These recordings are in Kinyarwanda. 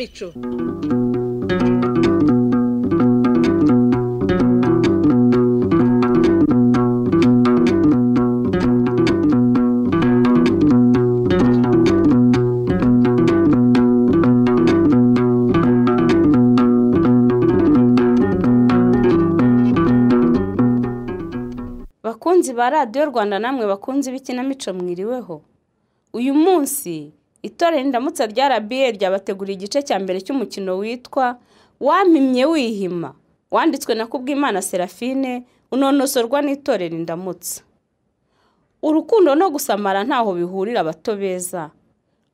Ikinamico. Bakunzi ba Radiyo Rwanda namwe bakunzi b'ikinamico mwiriweho. Uyu munsi itorero Indamutsa rya RBA ryabateguriye igice cya mbere cy'umukino witwa Wampimye Wihima, wanditswe na Kubwimana Seraphine, unonosorwa n'itorero Indamutsa. Urukundo no gusamara ntaho bihurira abato beza.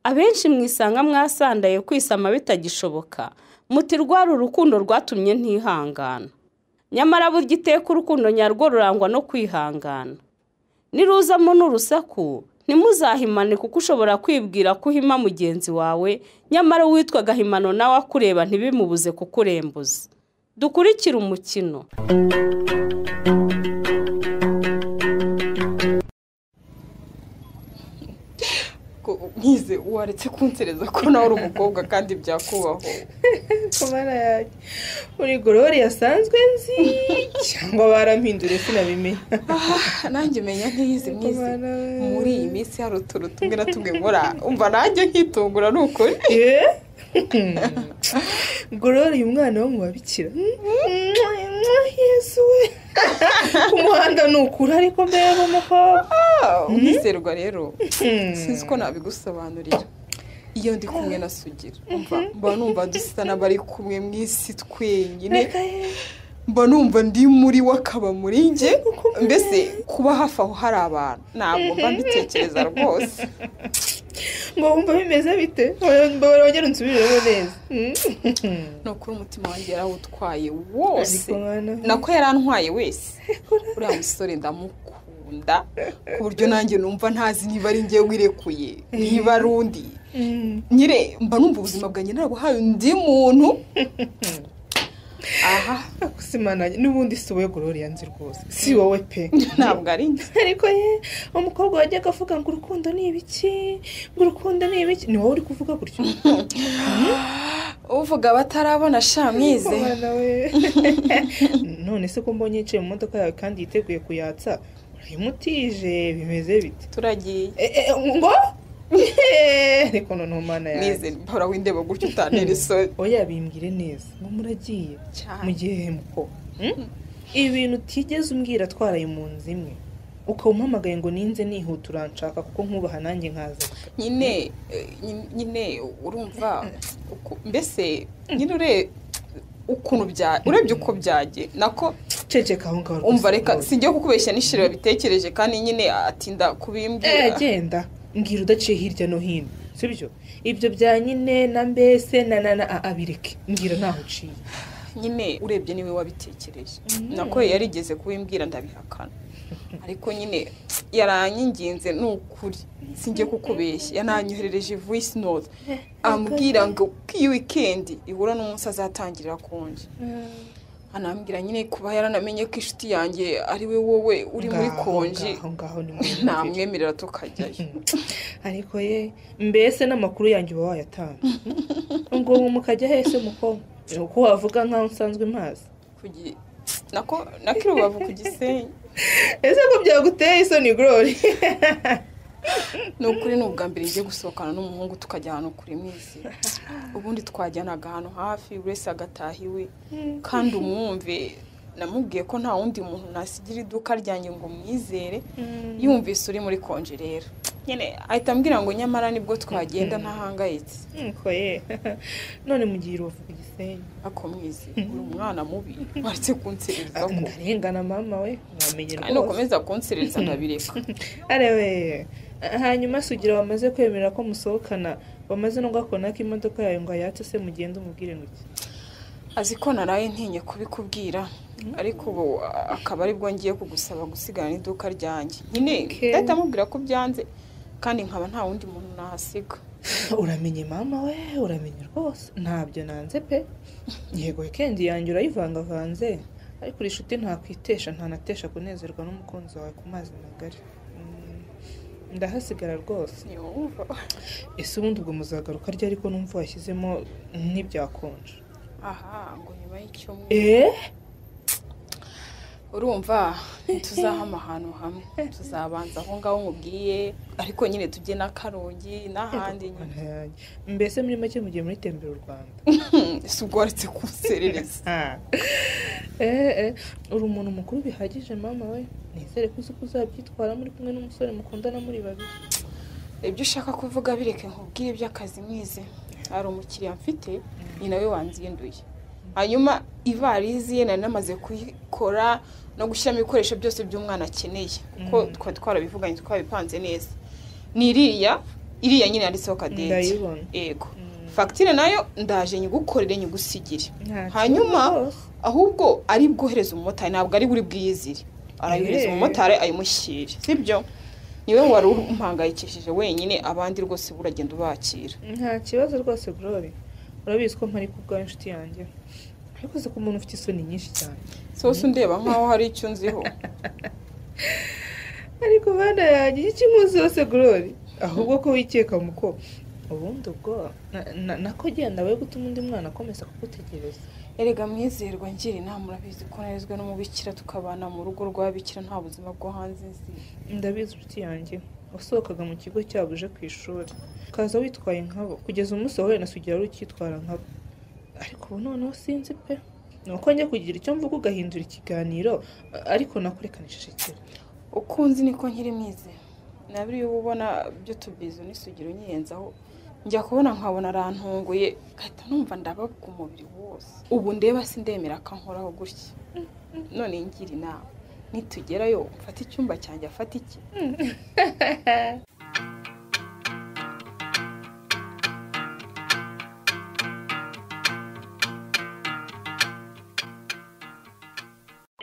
Abenshi mwisanga mwasandaye kwisama bitagishoboka, muti rwari urukundo rwatumye ntihangana. Nyamara burya iteka urukundo nyarwo rurangwa no kwihangana. Niruzamo n'urusaku ntimuzahimane, kuko ushobora kwibwira ko uhima mugenzi wawe, nyamara uwitwa Gahimano nawe akureba ntibimubuze kukurembuza. Dukurikire umukino. Nkize waretse kunsereza ko nawe uri umukobwa kandi byakubaho. Kumara yanjye uri Gloria yasanzwe nzi cyangwa barampindure sinabimenya. Nanjye menya ntiyize mwize muri iyi minsi hari utuntu tumwe na tumwe nkora umva nanjye nkitungura ni ukuri. Gloria uyu mwana wo mu babikira Yesu we ku muhanda ni ukuri, ariko mbega umukobwa umwizerwa rero sinzi ko nabigusobanurira. Iyo ndi kumwe na Sugira umva mba numva dusa n'abari kumwe mu isi twenyine, mba numva ndi muri we akaba muri njye, mbese kuba hafi aho hari abantu ntabwo mba mbitekereza rwose. Ngo wumva bimeze bite? Wongere unsubiremo neza. Ni ukuri umutima wanjye yarawutwaye wose, nako yarantwaye wese. Uriya musore ndamukunda ku buryo nanjye numva ntazi niba ari njye wirekuye niba ari undi. Nyire mba numva ubuzima bwanjye narabuhaye undi muntu. Aha kusimana n'ubundi si wowe Gloria nzi rwose, si wowe pe, ntabwo ari njye. Ariko ye umukobwa wajyaga avuga ngo urukundo ni ibiki, ngo urukundo ni ibiki, ni wowe uri kuvuga gutyo? Uvuga batarabona sha mwize. None se ko mbonye yicaye mu modoka yawe kandi yiteguye kuyatsa, urayimutije bimeze bite? Turagiye ngo ariko noneho mana yanjye mwize mpora windeba gutyo utantera isoni. Oya bimbwire neza ngo muragiye mu gihe muko ibintu utigeze umbwira twaraye mu nzu imwe, ukaba umpamagaye ngo ninze nihuta uranshaka kuko nkubaha nanjye nkaza. Nyine nyine urumva mbese nyine ukuntu bya urebye uko byagiye nako ceceka aho ngaho umva reka singiye kukubeshya nishira bitekereje kandi nyine atinda kubimbwira. Genda mbwira udaciye hirya no hino, sibyo? Ibyo bya nyine na mbese na na na abireke, mbwira ntaho uciye. Nyine urebye niwe wabitekereje, nako yarigeze kubimbwira ndabihakana, ariko nyine yaranyinginze ni ukuri singiye kukubeshya. Yananyoherereje voice note ambwira ngo iyi weekend ihura n'umunsi azatangirira konje. Anambwira nyine kuba yaranamenye ko inshuti yanjye ari we wowe uri muri konji namwemerera tukajyayo. Ariko ye mbese n'amakuru yanjye uba wayatanze ngo mukajya hese mukobwa uko wavuga nkaho nsanzwe mpazi nako nakirubavu ku Gisenyi. Ese ko byaguteye isoni Glory? Ni ukuri ni ubwa mbere ngiye gusohokana n'umuhungu tukajya ahantu kure mwizi. Ubundi twajyanaga ahantu hafi buri wese agataha iwe, kandi umwumve namubwiye ko nta wundi muntu nasigira iduka ryanjye ngo mwizere. Yumvise uri muri konje rero nyine ahita ambwira ngo nyamara nibwo twagenda ntahangayitse. Nko ye none mugiye Rubavu ku Gisenyi. Ako mwizi uri umwana mubi waretse kunsereza ko ndarengana mama we wamenye rwose. Nukomeza kunsereza ndabireka. Arewe hanyuma Sugira wamaze kwemera ko musohokana, wamaze no gakona ko imodoka yawe ngo ayatse se mugende umubwire ngo iki? Azi ko naraye ntinye kubikubwira, ariko ubu akaba aribwo ngiye kugusaba gusigana iduka ryanjye. Nyine ndahita mubwira ko byanze kandi nkaba nta wundi muntu nahasiga. Uramenye mama we, uramenye rwose, ntabyo nanze pe. Yego weekend yanjye urayivangavanze, ariko uri inshuti ntakwitesha ntanatesha kunezerwa n'umukunzi wawe ku mazi magari. Ndahasigara rwose. Ntiwumva. Ese ubundi ubwo muzagaruka ryari ko numva washyizemo n'ibyakonje? Aha, ngo nyuma y'icyumweru. Urumva ntituzahama ahantu hamwe, tuzabanza aho ngaho nkubwiye, ariko nyine tujye na Karongi n'ahandi nyine. Mbese muri make mugiye muri tembera u Rwanda. Ese ubwo waretse kunserereza? Uri umuntu mukuru bihagije mama we, nizere ko uzi ko uzabyitwara muri kumwe n'umusore mukundana muri babiri. Ibyo ushaka kuvuga bireke nkubwire iby'akazi mwize. Hari umukiriya mfite, ni nawe wanzinduye. Hanyuma ivarizi ye nari namaze kuyikora no gushyiramo ibikoresho byose by'umwana akeneye, kuko twari twarabivuganye twabipanze neza. Ni iriya nyine yanditseho Cadette. Yego. Fagitire nayo ndaje nyigukorere nyigusigire. Hanyuma ahubwo ari bwohereza umumotari, ntabwo ari buri bwiyizire. Arayohereza umumotari ayimushyire, sibyo? Niwe wari umpangayikishije wenyine, abandi rwose buragenda ubakira. Nta kibazo rwose Glory. Urabizi ko mpari kubwa inshuti yanjye. Ariko se ko umuntu ufite isoni nyinshi cyane. Sose undeba nkaho hari icyo nziho. Ariko bana yanjye iki nkuzi yose Glory, ahubwo ko wikeka muko. Ubundi ubwo nako genda we gutuma undi mwana akomeza kugutegereza. Erega mwizerwa ngira inama, urabizi ko narezwe n'umubikira tukabana mu rugo rw'ababikira, nta buzima bwo hanze nzi. Ndabizi inshuti yanjye, wasohokaga mu kigo cyabo uje ku ishuri ukaza witwaye nkabo, kugeza umunsi wahuye na Sugira wari ukitwara nkabo. Ariko ubu noneho sinzi pe, nuko njya kugira icyo mvuga ugahindura ikiganiro, ariko nakurekanishije. Ukunzi niko nkiri mwize, nabiri uba ubona by'utubizo n'Isugira unyiyenzaho, njya kubona nkabona arantunguye ngahita numva ndababwa umubiri wose. Ubu ndeba sindemera akankoraho gutya. None ngira inama, nitugerayo mfate icyumba cyanjye afate iki?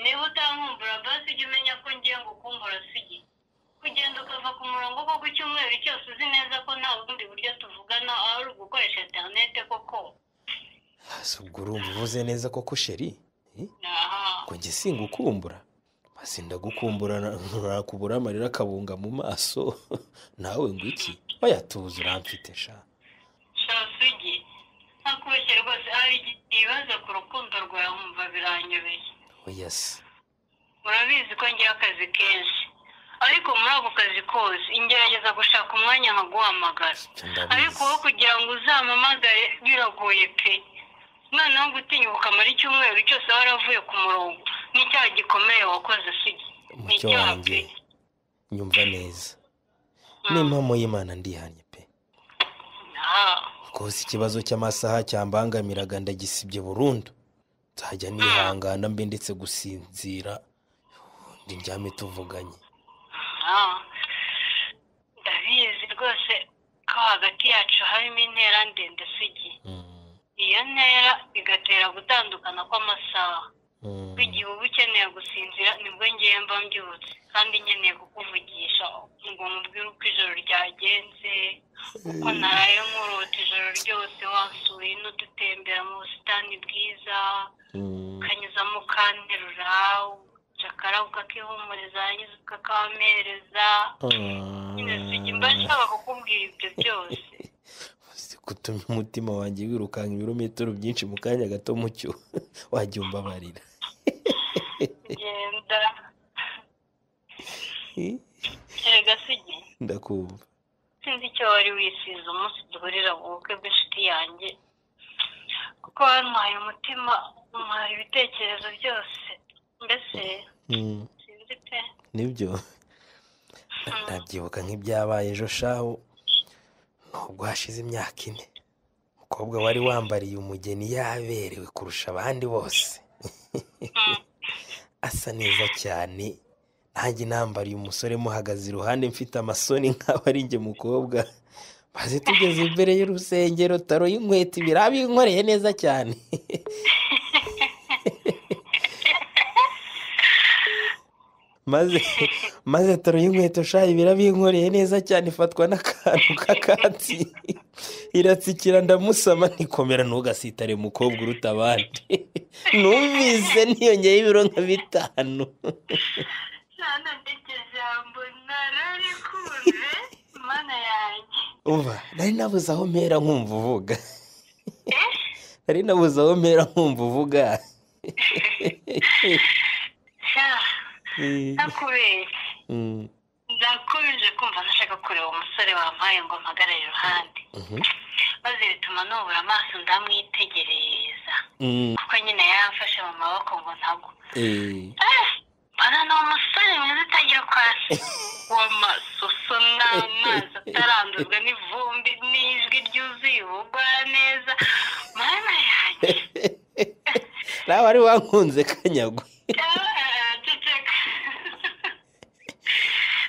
Niba utankumbura basi ujye umenya ko ngiye ngukumbura Sugi. Kugenda ukava ku murongo koko icyumweru cyose uzi neza ko nta bundi buryo tuvugana ari ugukoresha interinete koko. Ubwo urumva uvuze neza koko sheri? Ngo njye singukumbura, basi ndagukumbura nakubura amarira akabunga mu maso. Nawe ngo iki? Oya tuza uramfite sha. Sha Sugi, ntakubeshye rwose, hari igihe ku rukundo rwawe nkumva biranyobeye. Oya se. Urabizi ko ngira akazi kenshi, ariko muri ako kazi kose ingerageza gushaka umwanya nkaguhamagara. Ariko wowe kugira ngo uzampamagare biragoye pe. Noneho gutinyuka ukamara icyumweru cyose waravuye ku murongo n'icyaha gikomeye wakoze Sugi. Mucyo wanjye nyumva neza, n'impamo y'Imana ndihanye pe. Rwose ikibazo cy'amasaha cyambangamiraga ndagisibye burundu. Nzajya nihangana mbe ndetse gusinzira ndyame tuvuganye. Ndabizi rwose ko hagati yacu harimo intera ndende Sugi. Iyo ntera igatera gutandukana kw'amasaha. Igihe uba ukeneye gusinzira nibwo ngiye mba mbyutse, kandi nkeneye kukuvugisha ngo nkubwire uko ijoro ryagenze, uko naraye nkurota ijoro ryose wansuye n'udutembera mu busitani bwiza, ukanyuzamo ukanterura, ucakara ukakihumuriza, hanyuze ukakampereza. Nyine Sugi mba nshaka kukubwira ibyo byose. Kutumye umutima wanjye wirukanka ibirometero byinshi mu kanya gato mucyo, wajya umbabarira. Genda. Erega Sugi, ndakumva. Sinzi icyo wari wisize umunsi duhurira mu bukwe bw'inshuti yanjye, kuko wantwaye umutima, untwara ibitekerezo byose, mbese sinzi pe. Nibyo, ndabyibuka nk'ibyabaye ejo shahu. Nubwo hashize imyaka 4, umukobwa wari wambariye umugeni yaberewe kurusha abandi bose. Asa neza cyane, nanjye nambariye umusore muhagaze iruhande mfite amasoni nk'aho ari njye mukobwa. Maze tugeze imbere y'urusengero, taro y'inkweto ibirabinkoreye neza cyane. Maze taro y'inkweto sha ibirabinkoreye neza cyane, ifatwa n'akantu k'akatsi iratsikira, ndamusama ntikomera ntugasitare mukobwa uruta abandi. Numvise niyongeye ibiro nka 5. None iryo jambo nararikunze, mana yanjye. Umva, nari nabuze aho mpera nkumva uvuga. Nari nabuze aho mpera nkumva uvuga. Sha, ntakubeshye. Ndakomeje kumva ntashaka kureba umusore wampaye ngo mpagarare iruhande. Maze bituma nubura amaso ndamwitegereza. Kuko nyine yaramfashe mu maboko ngo ntagwa. Mbona ni umusore mwiza utagira uko asa. W'amasuso n'amazi ataranduzwa n'ivumbi n'ijwi ryuzuye ubugwaneza. Mana yanjye. Nawe wari wankunze kanyagwe. Ceceka.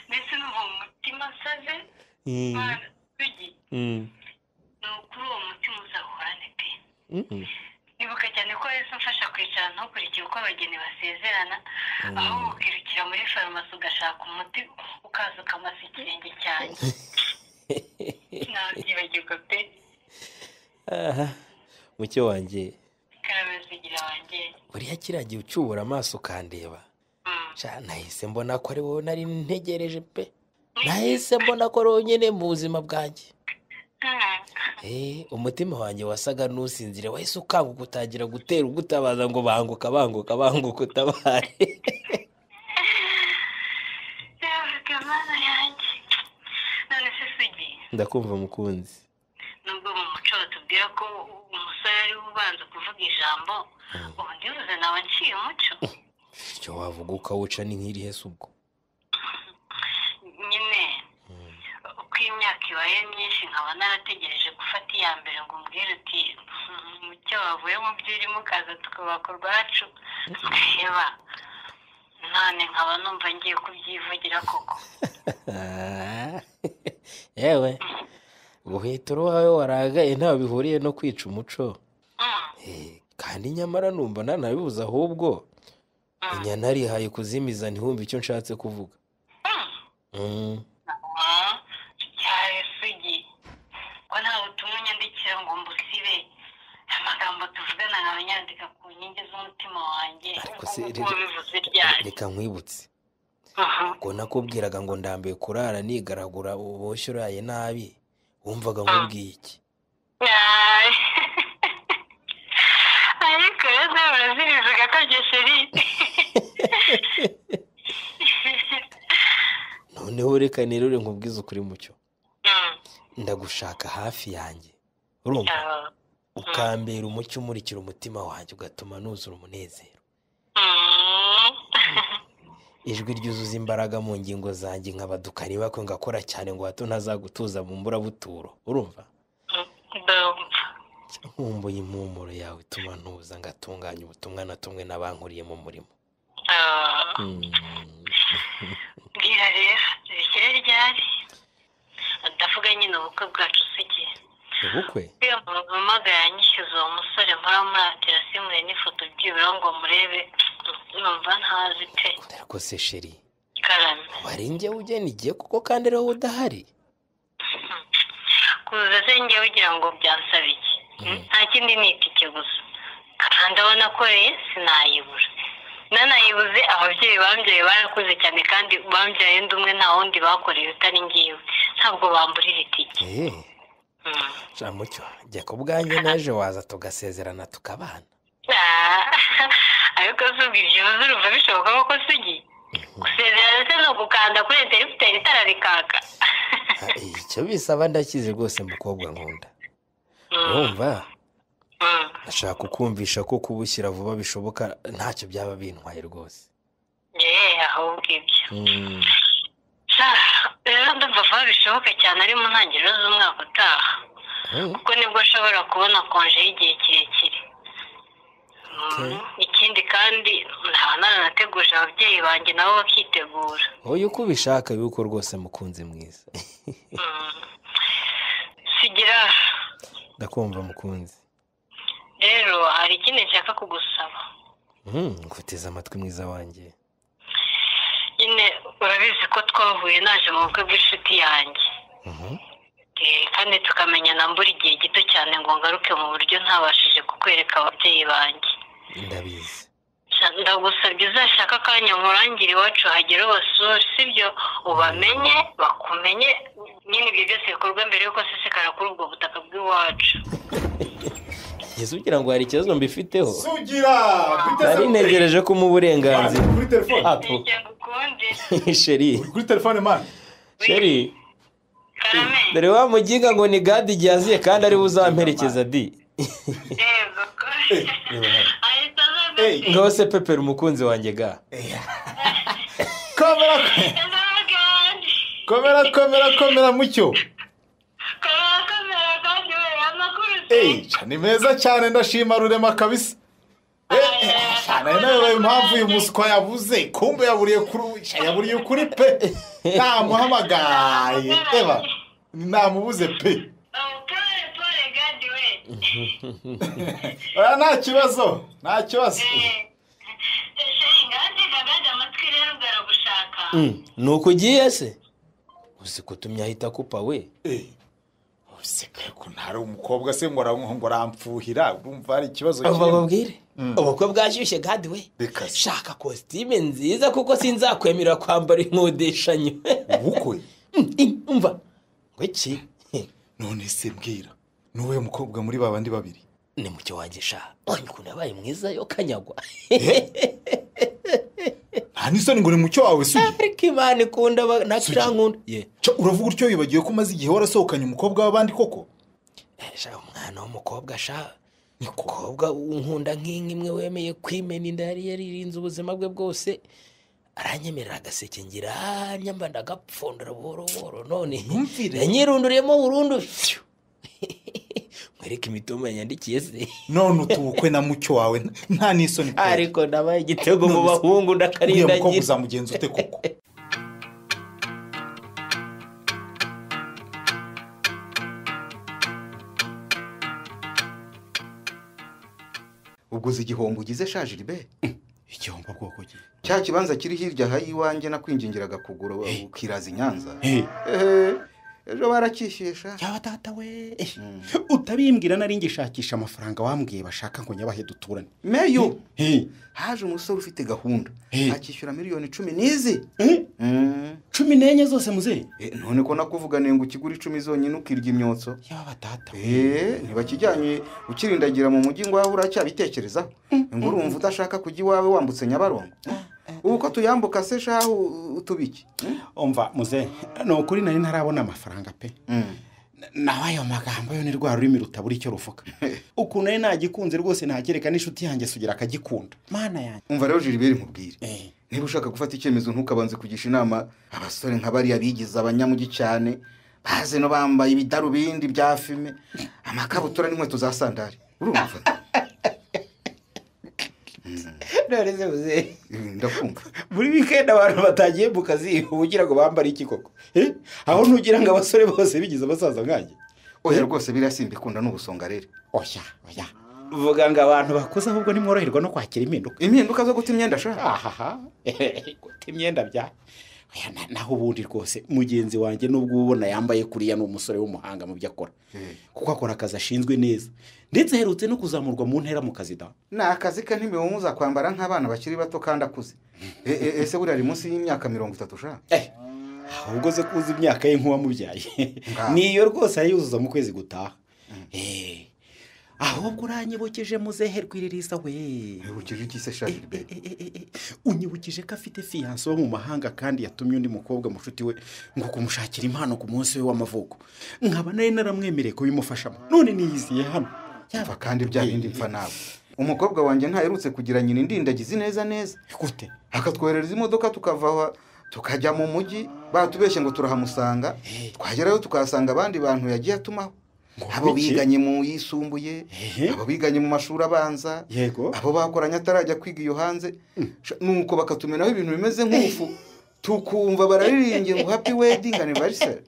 Mbese numva mu mutima nsaze. Mana, Sugi. Ni ukuri uwo mutima uzahorane pe. Nibuka cyane ko Yesu amfasha kwicara ntukurikire uko abageni basezerana, ahubwo ukirukira muri farumasi ugashaka umuti ukaza ukamasa ikirenge cyanjye. Nabyibagirwa pe. Aha, mucyo wanjye. Karame Sugira wanjye. Buriya kiriya gihe ucyubura amaso ukandeba. Sha, nahise mbona ko ari wowe nari ntegereje pe. Nahise mbona ko ari wowe nyine mu buzima bwanjye. Umutima wanjye wasaga n'usinzire, wahise ukanguka utangira gutera ugutabaza ngo banguka banguka banguka utabare. Yavuga mana yanjye. None se Sugi, Ndakumva mukunzi. nubwo mu muco batubwira ko umusore ari we ubanza kuvuga ijambo, ubu ndibuze nawe nciye umuco. Icyo wavuga ukawuca ni nk'irihe se ubwo? Nyine uko imyaka ibaye myinshi nkaba narategereje gufata iya mbere ngo umbwire uti mucyo wavuye mu byo urimo ukaza tukubaka urwacu, ngaheba. None nkaba numva ngiye kubyivugira koko. Yewe, guhita uwawe waragaye ntaho bihuriye no kwica umuco. Kandi nyamara numva nanabibuze, ahubwo inyana narihaye kuzimiza ntihumve icyo nshatse kuvuga. Cyane Sugi, ko nta butumwa unyandikira ngo mbusibe, amagambo tuvugana nkaba nyandika ku nkingi z'umutima wanjye. Ariko se ubwo wabivuze ryari? Reka nkwibutse. Ngo nakubwiraga ngo ndambiwe kurara nigaragura uboshye uraye nabi, wumvaga nkubwiye iki? Ay. Ariko rero nawe uraziriza gakabye sheri. Noneho reka nerure nkubwize ukuri mucyo. Ndagushaka hafi yanjye. Urumva? Ukambera umucyo umurikira umutima wanjye ugatuma nuzura umunezero. Ijwi ryuzuza imbaraga mu ngingo zanjye nkabaduka nibakwe ngakora cyane ngo hato ntazagutuza mu mburabuturo. Urumva? Ndumva. Nkumbuye impumuro yawe ituma ntuza ngatunganya ubutumwa natumwe n'abankuriye mu murimo. Mbwira rero, tubishyire ryari? Ndavuga nyine ubukwe bwacu Sugi. Ubukwe? Iyo mpamagaye yanyishyuza uwo musore mpora muratira simure n'ifoto byibura ngo murebe, numva ntazi pe. Ariko se sheri, Karame. wari njye ugena igihe kuko kandi ariho udahari. Kuza se njyewe ugira ngo byansaba iki? Nta kindi ni itike gusa. Kandi ndabona ko rero sinayibura. Nanayibuze ababyeyi bambyaye barakuze cyane kandi bambyaye ndi umwe nta wundi bakoreye utari ngiwe. Ntabwo bamburira itike. Sha mucyo, jya ku bwanjye naje waza tugasezerana tukabana. Ariko se ubwo ibyo uvuze urumva bishoboka koko Sugi? Gusezerana se ni ugukanda kuri interrupteur itara rikaka. Icyo bisaba ndakizi rwose mukobwa nkunda. Urumva? Ndashaka kukumvisha ko kubushyira vuba bishoboka ntacyo byaba bintwaye rwose. Ahubwo ibyo. Rero ndumva vuba bishoboka cyane ari mu ntangiriro z'umwaka utaha. Kuko nibwo nshobora kubona konje y'igihe kirekire. Ikindi kandi naba naranateguje ababyeyi banjye nabo bakitegura. Oya uko ubishaka yuko rwose mukunzi mwiza. Sugira. Ndakumva mukunzi. Rero hari ikindi nshaka kugusaba. Nguteze amatwi mwiza wanjye. Nyine urabizi ko twahuye naje mu bukwe bw'inshuti yanjye. Kandi tukamenyana mbura igihe gito cyane ngo ngaruke mu buryo ntabashije kukwereka ababyeyi banjye. Ndabizi. Ndagusabye uzashaka akanya nkurangire iwacu hagere ubasure, sibyo? Ubamenye bakumenye, nyine ibyo byose bikorwa mbere y'uko sesekara kuri ubwo butaka bw'iwacu. Yesu ugira ngo hari ikibazo mbifiteho. Sugira nari ntegereje ko mu burenganzira kuri telefone. Sheri kuri telefone man. Sheri dore wa muginga ngo ni gadi igihe kandi ari buzamperekeza di. Ngaho se Pepera umukunzi wanjye ga. Komera komera komera komera Mucyo. Ni meza cyane ndashima Rurema kabisa. Cyane nawe impamvu uyu muswa yabuze kumbe yaburiye kuri yaburiye kuri pe. Namuhamagaye eba namubuze pe. Nta kibazo nta kibazo. Nuko ugiye se uzi kutumye ahita kupa we. Ko ntari umukobwa se ngo arampfuhira urumva hari ikibazo kirimo. Bababwire ubukwe bwashyushye gadi we. Shaka kositime nziza kuko sinzakwemerera kwambara inkodeshanyo. Ubukwe umva ngo iki none se mbwira nuwe mukobwa muri babandi babiri ni Mucyo wanjye sha. Ukuntu yabaye mwiza yo kanyagwa. Nta nisoni ngo ni Mucyo wawe Sugi. Ariko Imana ikunda nakirankunda. Uravuga utyo wibagiwe ko umaze igihe warasohokanye umukobwa w'abandi koko? Sha umwana w'umukobwa sha umukobwa unkunda nk'inka imwe wemeye kwimena inda yari yaririnze ubuzima bwe bwose aranyemerera agaseke ngira nyamba ndagapfundura buhoro buhoro none yanyirunduriyemo burundu. Mwereke imitoma yanyandikiye se. None utubukwe na Mucyo wawe nta nisoni. Ariko nabaye igitego mu bahungu ndakarindagira. Uriya mukobwa uzamugenza ute koko? Ubwo igihombo ugize shaje ribe? Igihombo bwoko ki? Cya kibanza kiri hirya hayiwanjye nakwingingiraga kugura ukiraza Nyanza. Ejo barakishyesha. Cyaba tata we. Utabimbwira nari ngishakisha amafaranga wambwiye bashaka ngo nyabahe duturane. Meyo. Haje umusore ufite gahunda. Akishyura miliyoni 10 nizi. 14 zose muze. None ko nakuvuganiye ngo ukigura 10 zonyine ukirya imyotso. Yaba tata. Ntibakijyanye ukirindagira mu mujyi ngo aho uracyabitekerezaho. Ngo urumva udashaka kujya iwawe wambutse Nyabarongo. Ubu ko tuyambuka se shaho utubiki. Umva muze no kuri nari ntarabona amafaranga pe. Nawe ayo magambo yo ni rwa rurimi rutabura icyo ruvuga. Ukuntu nari nagikunze rwose ntakereka n'inshuti yanjye Sugira akagikunda. Mana yanjye. Umva rero Gilbert nkubwire. Niba ushaka gufata icyemezo ntukabanze kugisha inama abasore nka bariya bigize abanyamugi cyane baze no bambaye ibidarubindi bya fime amakabutura n'inkweto za sandari. Urumva? None se muze ndakumva. Muri weekend abantu batagiye mu kazi ubugira ngo bambare iki koko? Aho ntugira ngo abasore bose bigize abasaza nkanjye. Oya rwose birasimba n'ubusonga rero. Oya oya. Vuga ngo abantu bakuze ahubwo nimworoherwa no kwakira impinduka. Impinduka zo guta imyenda sha. Ahaha. Guta imyenda bya. Oya naho ubundi rwose mugenzi wanjye nubwo ubona yambaye kuriya ni umusore w'umuhanga mu byo akora. Kuko akora akazi ashinzwe neza. Ndetse aherutse no kuzamurwa mu ntera mu kazi da. Ni akazi ke ntibimubuza kwambara nk'abana bakiri bato kandi akuze. Ese buriya ari munsi y'imyaka 30 sha? Ahubwo se kuza imyaka ye nk'uwamubyaye. Niyo rwose arayuzuza mu kwezi gutaha. Ahubwo uranyibukeje muzehe Rwiririza we. Wibukije iki se shaje be? Unyibukije ko afite fiancé wo mu mahanga kandi yatumye undi mukobwa mushuti we ngo kumushakira impano ku munsi we w'amavuko. Nkaba nari naramwemereye kubimufashamo. None niyiziye hano. Yaba kandi bya bindi mfa nawe. Umukobwa wanjye ntaherutse kugira nyina indindagizi neza neza. Gute? Akatwoherereza imodoka tukava tukajya mu mujyi batubeshye ngo turahamusanga. Twagerayo tukahasanga abandi bantu yagiye atumaho. Abo biganye mu yisumbuye, abo biganye mu mashuri abanza, abo bakoranye atarajya kwiga iyo hanze, nuko bakatumenaho ibintu bimeze nk'ufu tukumva barariringiye ngo happy wedding anniversary.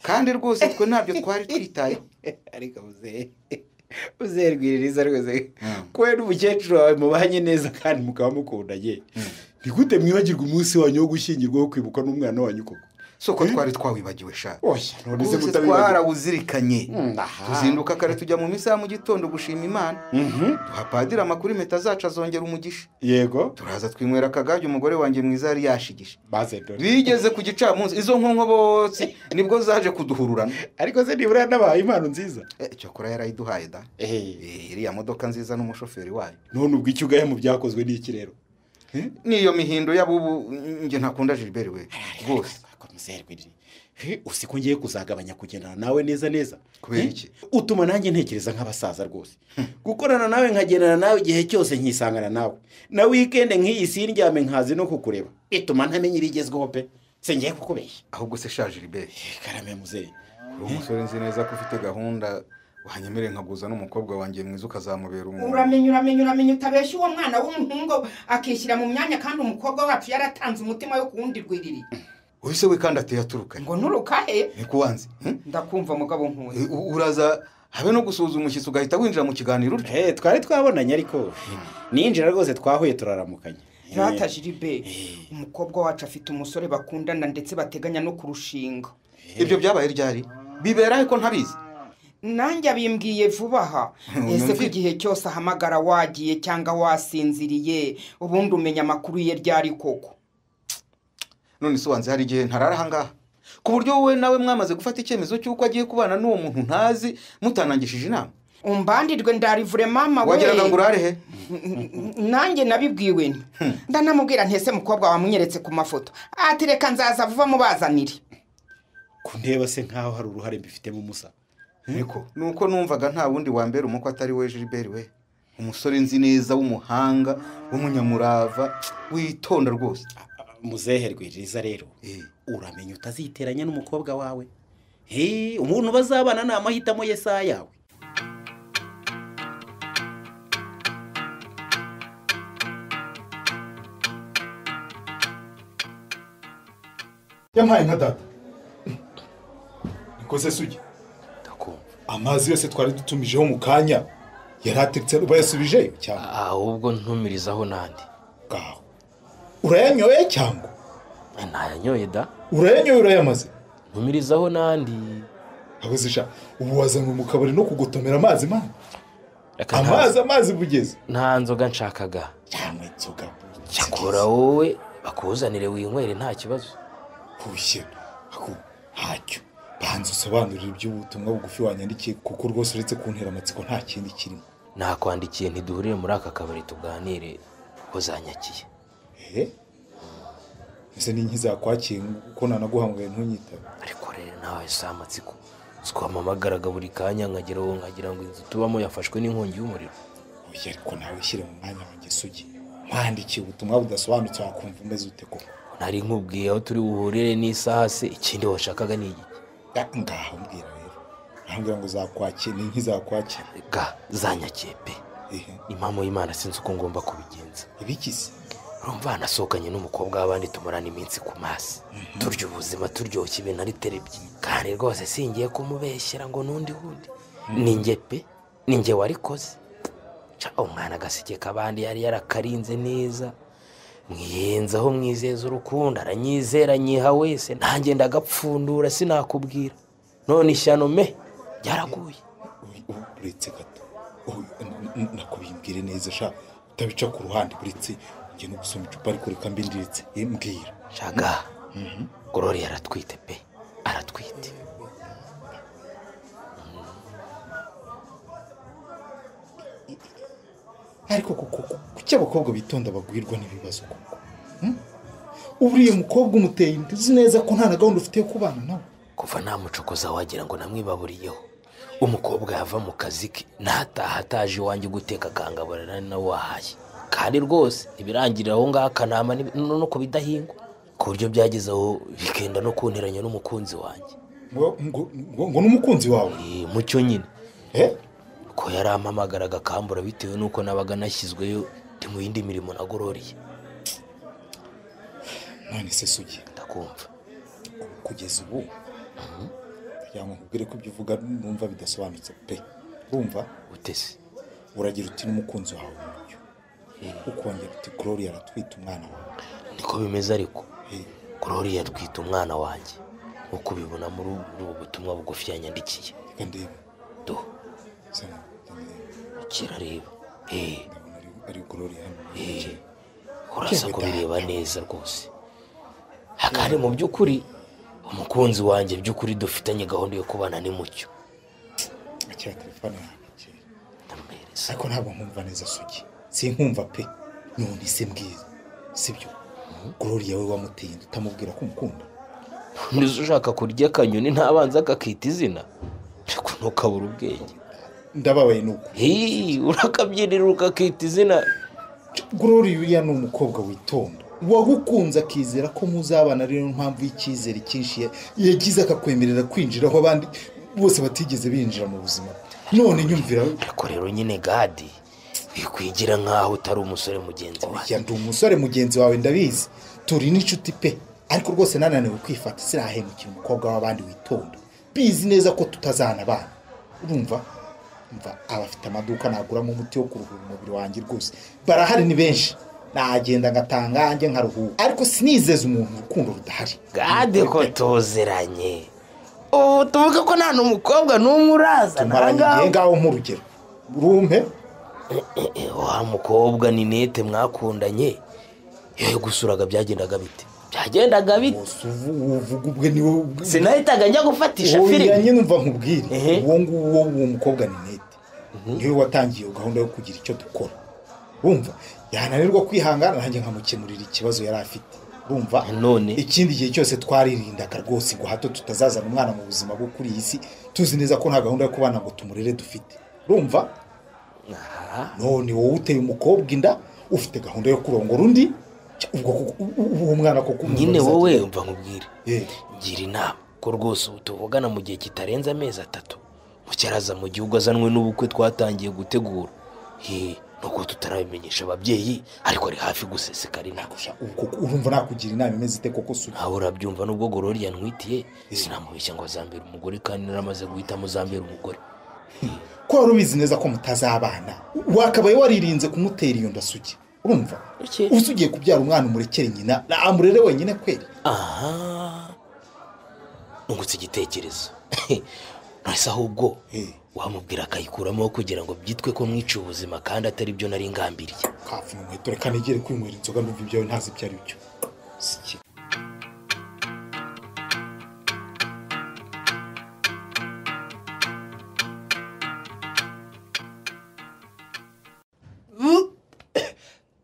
Kandi rwose twe ntabyo twari twitayeho. Ariko muzehe Rwiririza rwose ko n'umukecuru wawe mubanye neza kandi mukaba mukundanye. Ni gute mwibagirwa umunsi wanyu wo gushyingirwa wo kwibuka n'umwana wanyu koko? Soko twari twawibagiwe sha. Oya, none se mutabibagiwe. Twarawuzirikanye. Tuzinduka kare tujya mu misa mu gitondo gushima Imana. Duha padiri amakuru impeta zacu azongera umugisha. Yego. Turaza twinywera akagage umugore wanjye mwiza yari yashigishe. Baze dore. Bigeze ku gicamunsi izo nkonkobotsi nibwo zaje kuduhururana. Ariko se nibura nabaye impano nziza. Cyokora yarayiduhaye da. Iriya modoka nziza n'umushoferi wayo. None ubwo icyo ugaye mu byakozwe n'iki rero? Niyo mihindo y'abubu nge ntakunda Gilbert we. Rwose. Usiko ngiye kuzagabanya kugendana nawe neza neza. Kubera iki? Utuma nanjye ntekereza nk'abasaza rwose. Gukorana nawe nkagendana nawe igihe cyose nkisangana nawe. Na weekend nk'iyi sindyame nkazi no kukureba. Bituma ntamenya ibigezweho pe. Singiye kukubeshya. Ahubwo se sha Gilbert. Karame muzehe. Uri umusore nzi neza ko ufite gahunda wanyemere nkaguza n'umukobwa wanjye mwiza ukazamubera umuntu. Uramenye utabeshya uwo mwana w'umuhungu akishyira mu myanya kandi umukobwa wacu yaratanze umutima yo kuwundi rwiriri. Uhise we kandi ateye aturuka. Ngo nturuka he? Nikuwanze. Ndakumva mugabo nkuye. Uraza habe no gusuhuza umushyitsi ugahita winjira mu kiganiro utyo. Twari twabonanye ariko ninjira rwose twahuye turaramukanye. Rata Gilbert, umukobwa wacu afite umusore bakundana ndetse bateganya no kurushinga. Ibyo byabaye ryari? Bibera ko ntabizi. Nanjye abimbwiye vuba aha. Ese ko igihe cyose ahamagara wagiye cyangwa wasinziriye ubundi umenya amakuru ye ryari koko? None se wanze hari igihe ntarara ahangaha ku buryo wowe nawe mwamaze gufata icyemezo cy'uko agiye kubana n'uwo muntu ntazi mutanangishije inama? Umbandirwe ndarivure mama we. Wageraga ngo urare he? Nanjye nabibwiwe nti ndanamubwira ntese mukobwa wamunyeretse ku mafoto ati reka nzaza vuba mubazanire. Kunteba se nkaho hari uruhare mbifitemo musa. Niko nuko numvaga nta wundi wa mbere umuko atari we Gilbert we. Umusore nzi neza w'umuhanga w'umunyamurava witonda rwose. Muzehe Rwiriza rero uramenya utaziteranya n'umukobwa wawe. Umuntu bazabana ni amahitamo ye saa yawe. Yampaye nka data. Nikoze sugi. Ndakumva. Amazi yose twari dutumijeho mu kanya yarateretse ubayasubijeyo cyane. Ahubwo ntumirizaho nandi. Gaho. Urayanyoye cyangwa? Ntayanyoye da. Urayanyoye urayamaze? Ntumirizaho nandi. Abuzisha ubu wazanywe mu kabari no kugotomera amazi mana. Amazi bugeze. Nta nzoga nshakaga. Cyangwa inzoga. Cyakora wowe bakuzanire winywere nta kibazo. Hushye. Ako ntacyo. Banza usobanurire iby'ubutumwa bugufi wanyandikiye kuko rwose uretse kuntera amatsiko nta kindi kirimo. Nakwandikiye ntiduhurire muri aka kabari tuganire kuko zanyakiye. Ese ni nkizakwakiye kuko nanaguhamagaye ntunyitabe. Ariko rero nawe si amatsiko. Twamamagaraga buri kanya nkagira ngo nkagira ngo inzu tubamo yafashwe n'inkongi y'umuriro. Oya ariko nawe shyira mu mwanya wanjye sugi. Mwandikiye ubutumwa budasobanutse wakumva umeze ute koko? Nari nkubwiye aho turi buhurire n'isaha se ikindi washakaga ni iki? Ngaho mbwira rero. Nambwira ngo zakwakira ni nkizakwakira. Ga zanyakiye pe. Impamo y'Imana sinzi uko ngomba kubigenza. Ibikise? Urumva nasohokanye n'umukobwa w'abandi tumurana iminsi ku maso. Turya ubuzima turyoshye ibintu ari terebye. Kandi rwose singiye kumubeshyera ngo nundi wundi. Ninjye pe, ninjye warikoze. Ca umwana agaseke kabandi yari yarakarinze neza. Mwiyenzaho mwizeza urukundo aranyizera nyiha wese nanjye ndagapfundura sinakubwira. None ishyano me byaraguye. Uretse gato. Nakubimbwire neza sha utabica ku ruhande uretse ngiye no gusoma icupa ariko reka mbindiritse mbwira. Shaga. Gloria aratwite pe. Aratwite. Ariko kuko kuki abakobwa bitonda bagwirwa n'ibibazo koko? Uriye mukobwa umuteye inda uzi neza ko nta na gahunda ufite yo kubana nawe. Kuva namucokoza wagira ngo namwibaburiyeho. Umukobwa yava mu kazi ke nataha ataje iwanjye guteka akangaburana nawe wahaye. Kandi rwose ibirangirira aho ngaho akanama no kubidahingwa ku buryo byageze aho bikenda no kunteranya n'umukunzi wanjye. Ngo n'umukunzi wawe? Mucyo nyine. Ko yarampamagaraga akambura bitewe n'uko nabaga nashyizweyo ndi mu yindi mirimo nagororiye. None se sugi? Ndakumva. Kugeza ubu kugira ngo nkubwire ko ibyo uvuga numva bidasobanutse pe. Urumva? Utese. Uragira uti n'umukunzi wawe mucyo. Ukongera uti Gloria aratwita umwana wawe. Niko bimeze ariko. Gloria atwita umwana wanjye. Uko ubibona muri ubu butumwa bugufi yanyandikiye. Reka ndebe. Do. Kirareba. Ari Gloria hano. Urasa kubireba neza rwose. Hakari mu by'ukuri umukunzi wanjye by'ukuri dufitanye gahunda yo kubana ni Mucyo. Akira telefone yawe. Ariko ntabwo nkumva neza Sugi. Sinkumva pe. None se mbwiza. Sibyo. Gloria we wamuteye utamubwira ko umukunda. Ntizo ushaka kurya akanyoni ntabanza akakita izina. Ariko ntukabura ubwenge. Ndababaye nuko. Urakabyinira ukakita izina. Gloria uriya ni umukobwa witonda. Wagukunze akizera ko muzabana, rero mpamvu y'icyizere cyinshi yagize akakwemerera kwinjira aho abandi bose batigeze binjira mu buzima. None nyumvira. Ariko rero nyine Gadi bikwigira nkaho utari umusore mugenzi wawe. Ndi umusore mugenzi wawe ndabizi. Turi n'inshuti pe. Ariko rwose nananiwe kwifata, sinahemukira umukobwa w'abandi witonda. Bizi neza ko tutazana abana. Urumva? Umva abafite amaduka naguramo umuti wo kuruhura umubiri wanjye rwose. Barahari ni benshi. Nagenda ngatanga anjye nkaruhuka. Ariko sinizeza umuntu urukundo rudahari. Gade ko tuziranye. Ubu tuvuga ko nta n'umukobwa n'umwe uraza. Tumaranye igihe ngaho nk'urugero. Urumpe? Wa mukobwa ni Nete mwakundanye. Yewe gusuraga byagendaga bite? Byagendaga bite? Uvuga ubwe niwe. Sinahitaga njya gufatisha filime. Oya nyine umva nkubwire. Uwo nguwo uwo mukobwa ni Nete. Niwe watangiye gahunda yo kugira icyo dukora. Urumva? Yananirwa kwihangana nanjye nkamukemurira ikibazo yari afite. Urumva? None ikindi gihe cyose twaririndaga rwose ngo hato tutazazana umwana mu buzima bwo kuri iyi si, tuzi neza ko nta gahunda yo kubana ngo tumurere dufite. Urumva? None wowe uteye umukobwa inda ufite gahunda yo kurongora undi, ubwo uwo mwana koko nyine wowe umva nkubwire. Ngira inama ko rwose ubu tuvugana mu gihe kitarenze amezi 3 Mucyaraza mu gihugu azanwe n'ubukwe twatangiye gutegura. Nuko tutarabimenyesha ababyeyi ariko ari hafi gusesekara inagusha. Urumva nakugira inama imeze ite koko Sugi? Aho urabyumva nubwo Gloria ntwitiye sinamubeshya ngo azambere umugore kandi naramaze guhitamo uzambere umugore. Ko wari ubizi neza ko mutazabana, wakabaye waririnze kumutera iyo nda Sugi. Urumva? Usugiye kubyara umwana umurekere nyina amurere wenyine kweri. Aha. Nungutse igitekerezo. Nahise ahubwo wamubwira akayikuramo kugira ngo byitwe ko mwica ubuzima kandi atari byo nari ngambiriye. Kavuna umuheto reka nigere kwinywera inzoga ndumva ibyawe ntazi ibyo ari byo.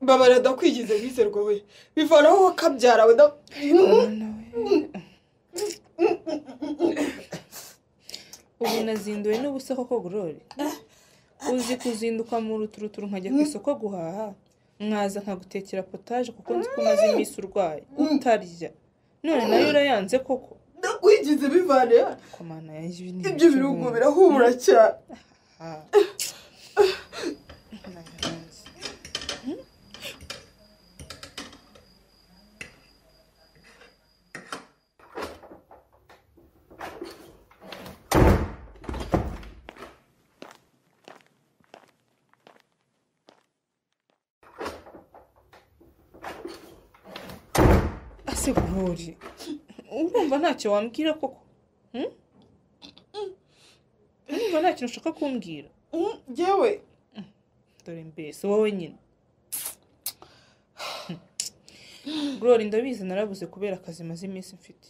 Babara ndakwigize bizerwa we. Bivanaho wakabyara we. Ubu nazinduwe n'ubusa koko Gloria. Uzi kuzinduka mu ruturuturu nkajya ku isoko guhaha, mwaza nkagutekera potage kuko nzi ko umaze iminsi urwaye utarya. None nayo urayanze koko. Ndakwigize bivane. Komana yanjye ibyo birungo birahumura cyane. Gloria, urumva ntacyo wambwira koko? Urumva nta kintu ushaka kumbwira? Yewe dore mbese wowe nyine. Gloria ndabizi narabuze kubera akazi maze iminsi mfite.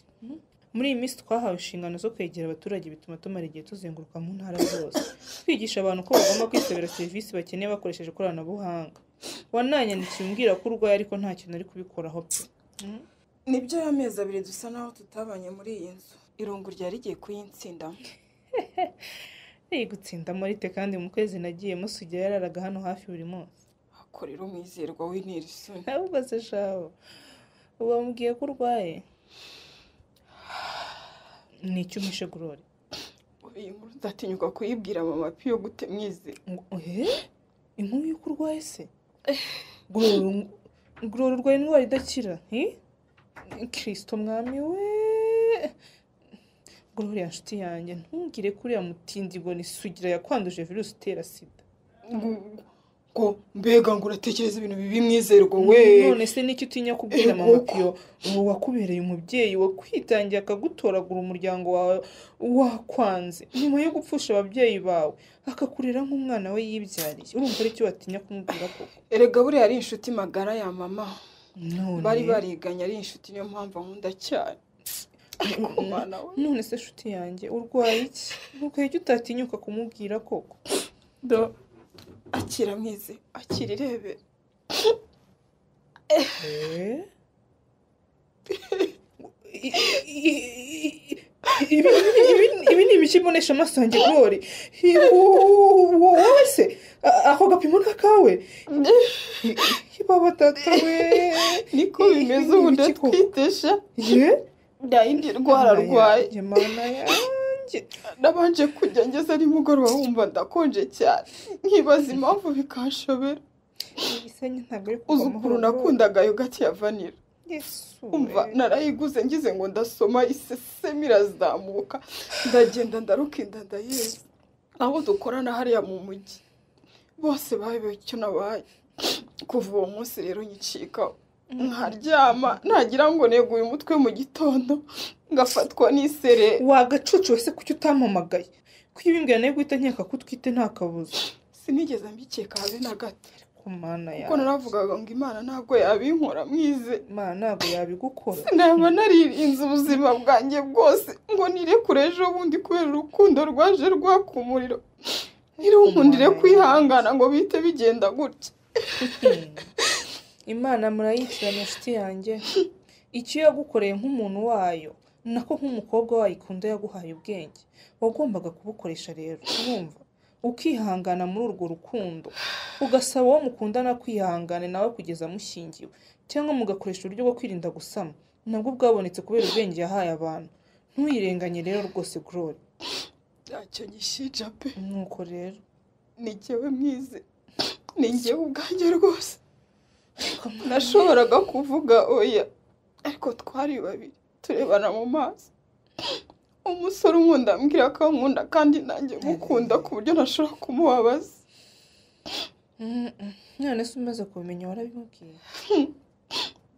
Muri iyi minsi twahawe inshingano zo kwegera abaturage bituma tumara igihe tuzenguruka mu ntara zose twigisha abantu ko bagomba kwisabira serivisi bakeneye bakoresheje ikoranabuhanga. Wananyandikiye umbwira ko urwaye ariko nta kintu ari kubikoraho pe. Nibyo y'amezi 2 dusa naho tutabanye muri iyi nzu. Irungu ryari rigiye kuyintsindamo. Gutsinda marite kandi mu kwezi nagiye Musugira yararaga hano hafi buri munsi. Akorera umwizerwa w'intera isoni. Ahubwo se shaho wamubwiye ko urwaye? Ni icyo umpishe Gloria. Iyi nkuru nzatinyuka kuyibwira mama Piyo gute mwize? Inkuru y'uko urwaye se? Gloria urwaye indwara idakira. Kristo mwami we. Gloria nshuti yanjye ntungire kuriya mutindi ngo ni Sugira yakwanduje virusi itera sida. Ngo mbega ngo uratekereza ibintu bibi mwizerwa we. None se niki utinya kubwira mama Piyo uwo wakubereye umubyeyi wakwitangiye akagutoragura umuryango wawe wakwanze nyuma yo gupfusha ababyeyi bawe akakurera nk'umwana we yibyariye, urumva ari cyo watinya kumubwira koko? Erega buriya ari inshuti magara ya mama, bari bariganye ari inshuti, niyo mpamvu ankunda cyane. Ariko mwana we, none se nshuti yanjye urwaye iki? Urwaye iki utatinyuka kumubwira koko? Do akira mwize, akira irebere. Ibi ni ibiki mbonesha amaso yanjye Glory? Wowe se ako gapimo ni akawe? Baba tata we, niko bimeze ubu ndatwitesha. Nta yindi ndwara arwaye. Mana yanjye, nabanje kujya ngeze nimugoroba wumva ndakonje cyane, nkibaza impamvu bikanshobera. Uzi ukuntu nakundaga yogati ya vanilla, umva narayiguze ngize ngo ndasoma isesemi irazamuka, ndagenda ndarukinda ndayeza. Abo dukorana hariya mu mujyi bose bayobewe icyo nabaye. Kuva uwo munsi rero nyicika nkaryama nagira ngo neguye umutwe mu gitondo ngafatwa n'isere. Wagacucu wese kuki utampamagaye? Kuki ubimbwira nayo guhita nkeka ko utwite nta kabuza? Sinigeze mbikeka habe na gato. Mana yanjye, kuko naravugaga ngo Imana ntabwo yabinkora mwize. Imana ntabwo yabigukora. Sinaba naririnze ubuzima bwanjye bwose ngo nirekure ejo bundi kubera urukundo rwaje rwaka umuriro, ntirunkundire kwihangana ngo bihite bigenda gutya. Imana murayitiranya inshuti yanjye. Icyo yagukoreye nk'umuntu wayo, nako nk'umukobwa wayo ikunda, yaguhaye ubwenge wagombaga kubukoresha rero, urumva ukihangana muri urwo rukundo, ugasaba uwo mukundana kwihangana nawe kugeza amushyingiwe, cyangwa mugakoresha uburyo bwo kwirinda gusama, nabwo bwabonetse kubera ubwenge yahaye abantu. Ntuyirenganye rero rwose Glory. Ntacyo nyishinja pe. Nuko rero ni jyewe mwize, ni njyewe ubwanjye rwose. Nashoboraga kuvuga oya, ariko twari babiri turebana mu maso. Umusore unkunda ambwira ko ankunda kandi nanjye mukunda ku buryo ntashobora kumubabaza. None se umaze kubimenya warabimubwiye?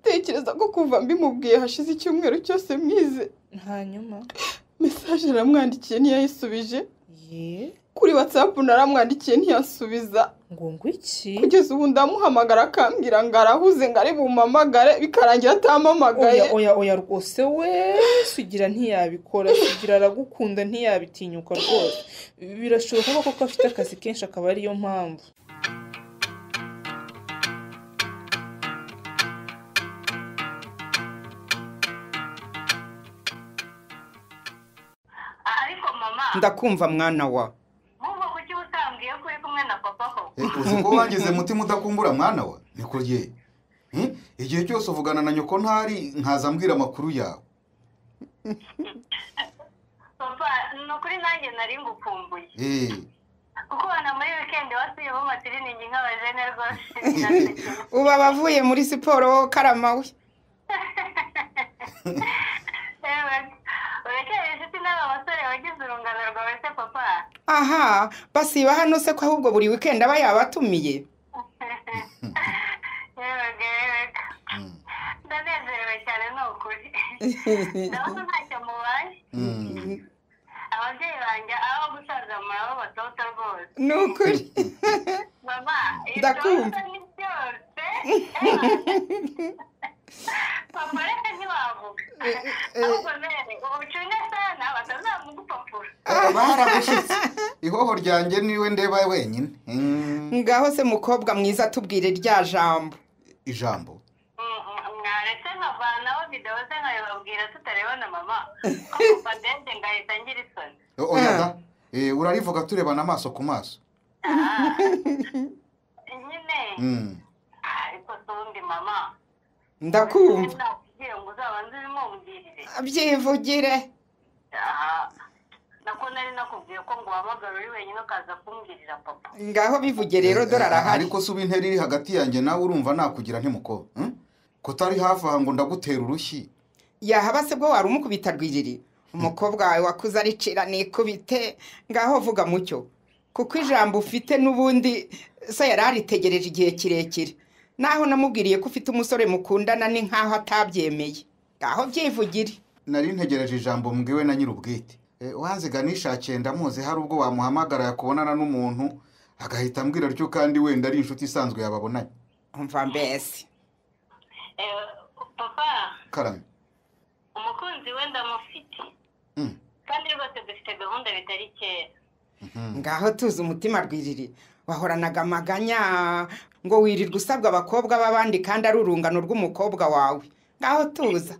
Tekereza ko kuva mbimubwiye hashize icyumweru cyose mwize. Hanyuma mesaje naramwandikiye ntiyayisubije. Kuri WhatsApp naramwandikiye ntiyasubiza. Ngo iki? Kugeza ubu ndamuhamagara akambwira ngo arahuze ngo ari bumamagare, bikarangira atampamagaye. Oya oya rwose we, Sugira ntiyabikora. Sugira aragukunda ntiyabitinyuka rwose. Birashoboka ko koko afite akazi kenshi akaba ariyo mpamvu. Ariko mama, ndakumva mwana wa. Uzi ko wangize mutima udakumbura mwana wa? Niko ye. Igihe cyose uvugana na nyoko ntari nkaza mbwira amakuru yawe. Papa, nukuri nanjye nari ngukumbuye. Kuko wana muri weekend wasubiyemo matiriningi nk'abajene rwose. Uba bavuye muri siporo karama we. Urekeye inshuti n'aba basore bagize urungano rwawe se papa? Aha, basiba hano se ko ahubwo buri weekend aba yabatumiye. Yego. Ndanezerewe cyane ni ukuri. Ndabona ntacyo mubaye. Ababyeyi banjye aho gusaza murabo batoto rwose. Ni ukuri. Mama, ndakumva. Ni byose. Papa reka ntiwavuga. Ahubwo nene, ubucunge sana batazamugupapura. Baragushitse. Ihoho ryanjye niwe ndeba wenyine. Ngaho se mukobwa mwiza tubwire rya jambo. Ijambo? Mwaretse nkavanaho video se nkabibabwira tutarebana mama. Kuva ndende ngahita ngira isoni. Oya da. Urarivuga turebana amaso ku maso. Nyine. Ariko sundi mama. Ndakumva. Abyivugire. Nako nari nakubwiye ko ngo uhamagare uri wenyine ukaza kumbwirira papa. Ngaho bivuge rero dore arahari. Ariko se ubu intera iri hagati yanjye nawe urumva nakugira ntimuko. Kutari hafi aha ngo ndagutera urushyi. Yahaba se bwo wari umukubita rwiriri. Umukobwa wawe wakuze aricira nikubite. Ngaho vuga mucyo. Kuko ijambo ufite n'ubundi Se yari aritegereje igihe kirekire. Naho namubwiriye ko ufite umusore mukundana ni nkaho atabyemeye. Ngaho byivugire. Nari ntegereje ijambo mbwiwe na nyirubwite. Wanziga nishakiye ndamuzi, hari ubwo wamuhamagara yakubonana n'umuntu agahita ambwira atyo, kandi wenda ari inshuti isanzwe yababonanye. Umva mbese. Papa. Karame. Umukunzi we ndamufite. Kandi rwose dufite gahunda bitari kera. Ngaho tuzi umutima rwiriri. Wahoranaga amaganya ngo wirirwa usabwa abakobwa b'abandi kandi ari urungano rw'umukobwa wawe. Ngaho tuza.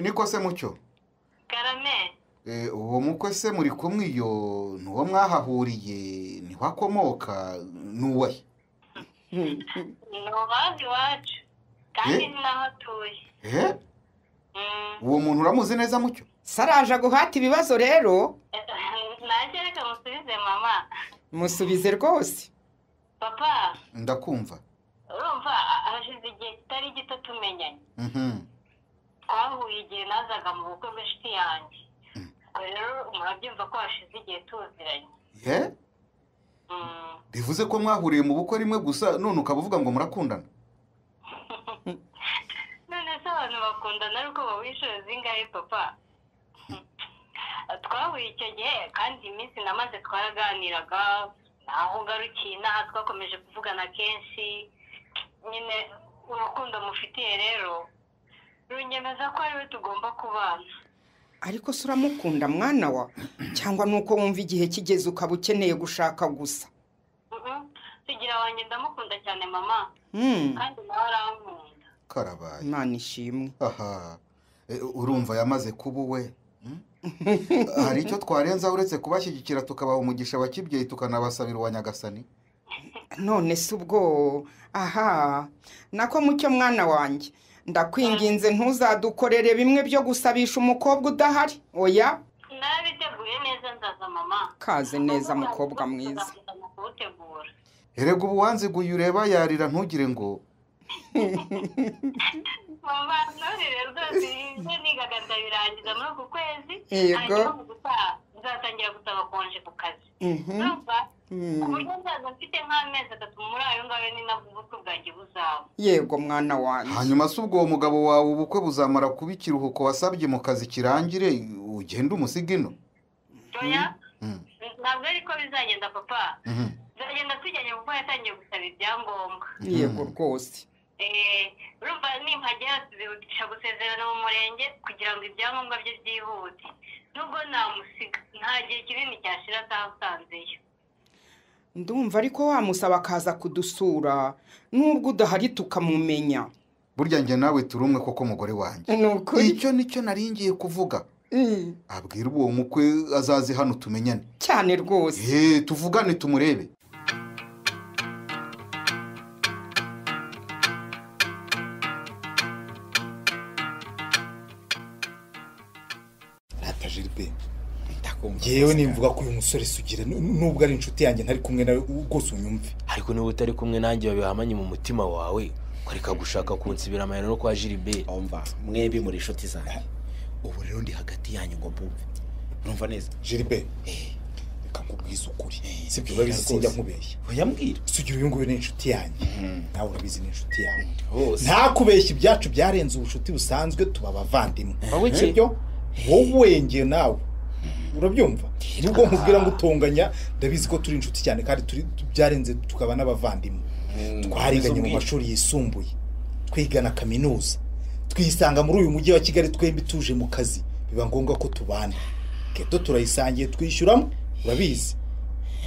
Niko se Mucyo? Karame. Uwo mukwe se muri kumwe iyo nuwo mwahahuriye niho akomoka nuwe? Nubazi wacu kandi naho atuye. Uwo muntu uramuzi neza Mucyo? Saraje guhata ibibazo rero. Nanjye reka musubize mama. Musubize rwose. Papa. Ndakumva. Urumva hashize igihe kitari gito tumenyanye. Twahuye igihe nazaga mu bukwe bw'inshuti yanjye. Rero murabyumva ko hashize igihe tuziranye. Bivuze ko mwahuriye mu bukwe rimwe gusa none ukaba uvuga ngo murakundana? None se abantu bakundana ariko bawishyura zingahe papa? Twahuye icyo gihe kandi iminsi namaze twaraganiraga, naho ngarukiye inaha twakomeje kuvugana kenshi. Nyine urukundo mufitiye rero runyemeza ko ariwe tugomba kubana. Ariko se uramukunda mwana wa, cyangwa nuko wumva igihe kigeze ukaba ukeneye gushaka gusa? Sugira wanjye ndamukunda cyane mama. Kandi nawe arankunda. Karabaye. Imana ishimwe. Aha. Urumva yamaze kuba uwe. Hari icyo twarenza uretse kubashyigikira tukabaha umugisha wa kibyeyi tukanabasabira uwa Nyagasani? None se ubwo aha nako Mucyo mwana wanjye ndakwinginze ntuzadukorere bimwe byo gusabisha umukobwa udahari. Oya. Nabiteguye neza nzaza mama. Kaze neza mukobwa mwiza. Erega ubu wanziguye ureba yarira ntugire ngo mama nturire rwose, ibyo nigaga ndabirangiza muri uku kwezi. Yego. Nzatangira gusaba konje ku kazi. Urumva? Ku buryo nzaza mfite nk'amezi 3 muri ayo ngayo ni nabwo ubukwe bwanjye buzaba. Yego mwana wanjye. Hanyuma se ubwo uwo mugabo wawe ubukwe buzamara kuba ikiruhuko wasabye mu kazi kirangire ugende umusiga ino? Oya. Ntabwo ariko bizagenda papa. Nzagenda tujyanye kuko yatangiye gusaba ibyangombwa. Yego rwose. Urumva nimpagera tuzihutisha gusezerana mu murenge kugira ngo ibyangombwa bye byihute. Nubwo namusiga nta gihe kinini cyashira atasanzeyo. Ndumva ariko wamusaba akaza kudusura nubwo udahari tukamumenya. Burya njye nawe turi umwe koko mugore wanjye. Icyo nicyo naringiye kuvuga. Abwira uwo mukwe azaze hano tumenyane. Cyane rwose. Tuvugane tumurebe. Yewe nimvuga ko uyu musore Sugira nubwo ari inshuti yanjye ntari kumwe nawe rwose unyumve. Ariko niba utari kumwe nanjye babihamanye mu mutima wawe ukareka gushaka kunsibira amayero no kwa Gilbert. Umva mwembi muri inshuti zanjye. Ubu rero ndi hagati yanyu ngo mbumve. Urumva neza? Gilbert. Reka nkubwize ukuri. Sibyo urabizi sinjya nkubeshya. Oya mbwira. Sugira uyu nguyu ni inshuti yanjye. Nawe urabizi ni inshuti yawe. Ntakubeshya ibyacu byarenze ubucuti busanzwe tuba abavandimwe. Sibyo? Wowe nge nawe urabyumva nubwo nkubwira ngo utonganya ndabizi ko turi inshuti cyane kandi turi byarenze tukaba n'abavandimwe. Twariganye mu mashuri yisumbuye, twigana kaminuza, twisanga muri uyu mujyi wa Kigali twembi tuje mu kazi, biba ngombwa ko tubana. Keto turayisangiye twishyuramo urabizi.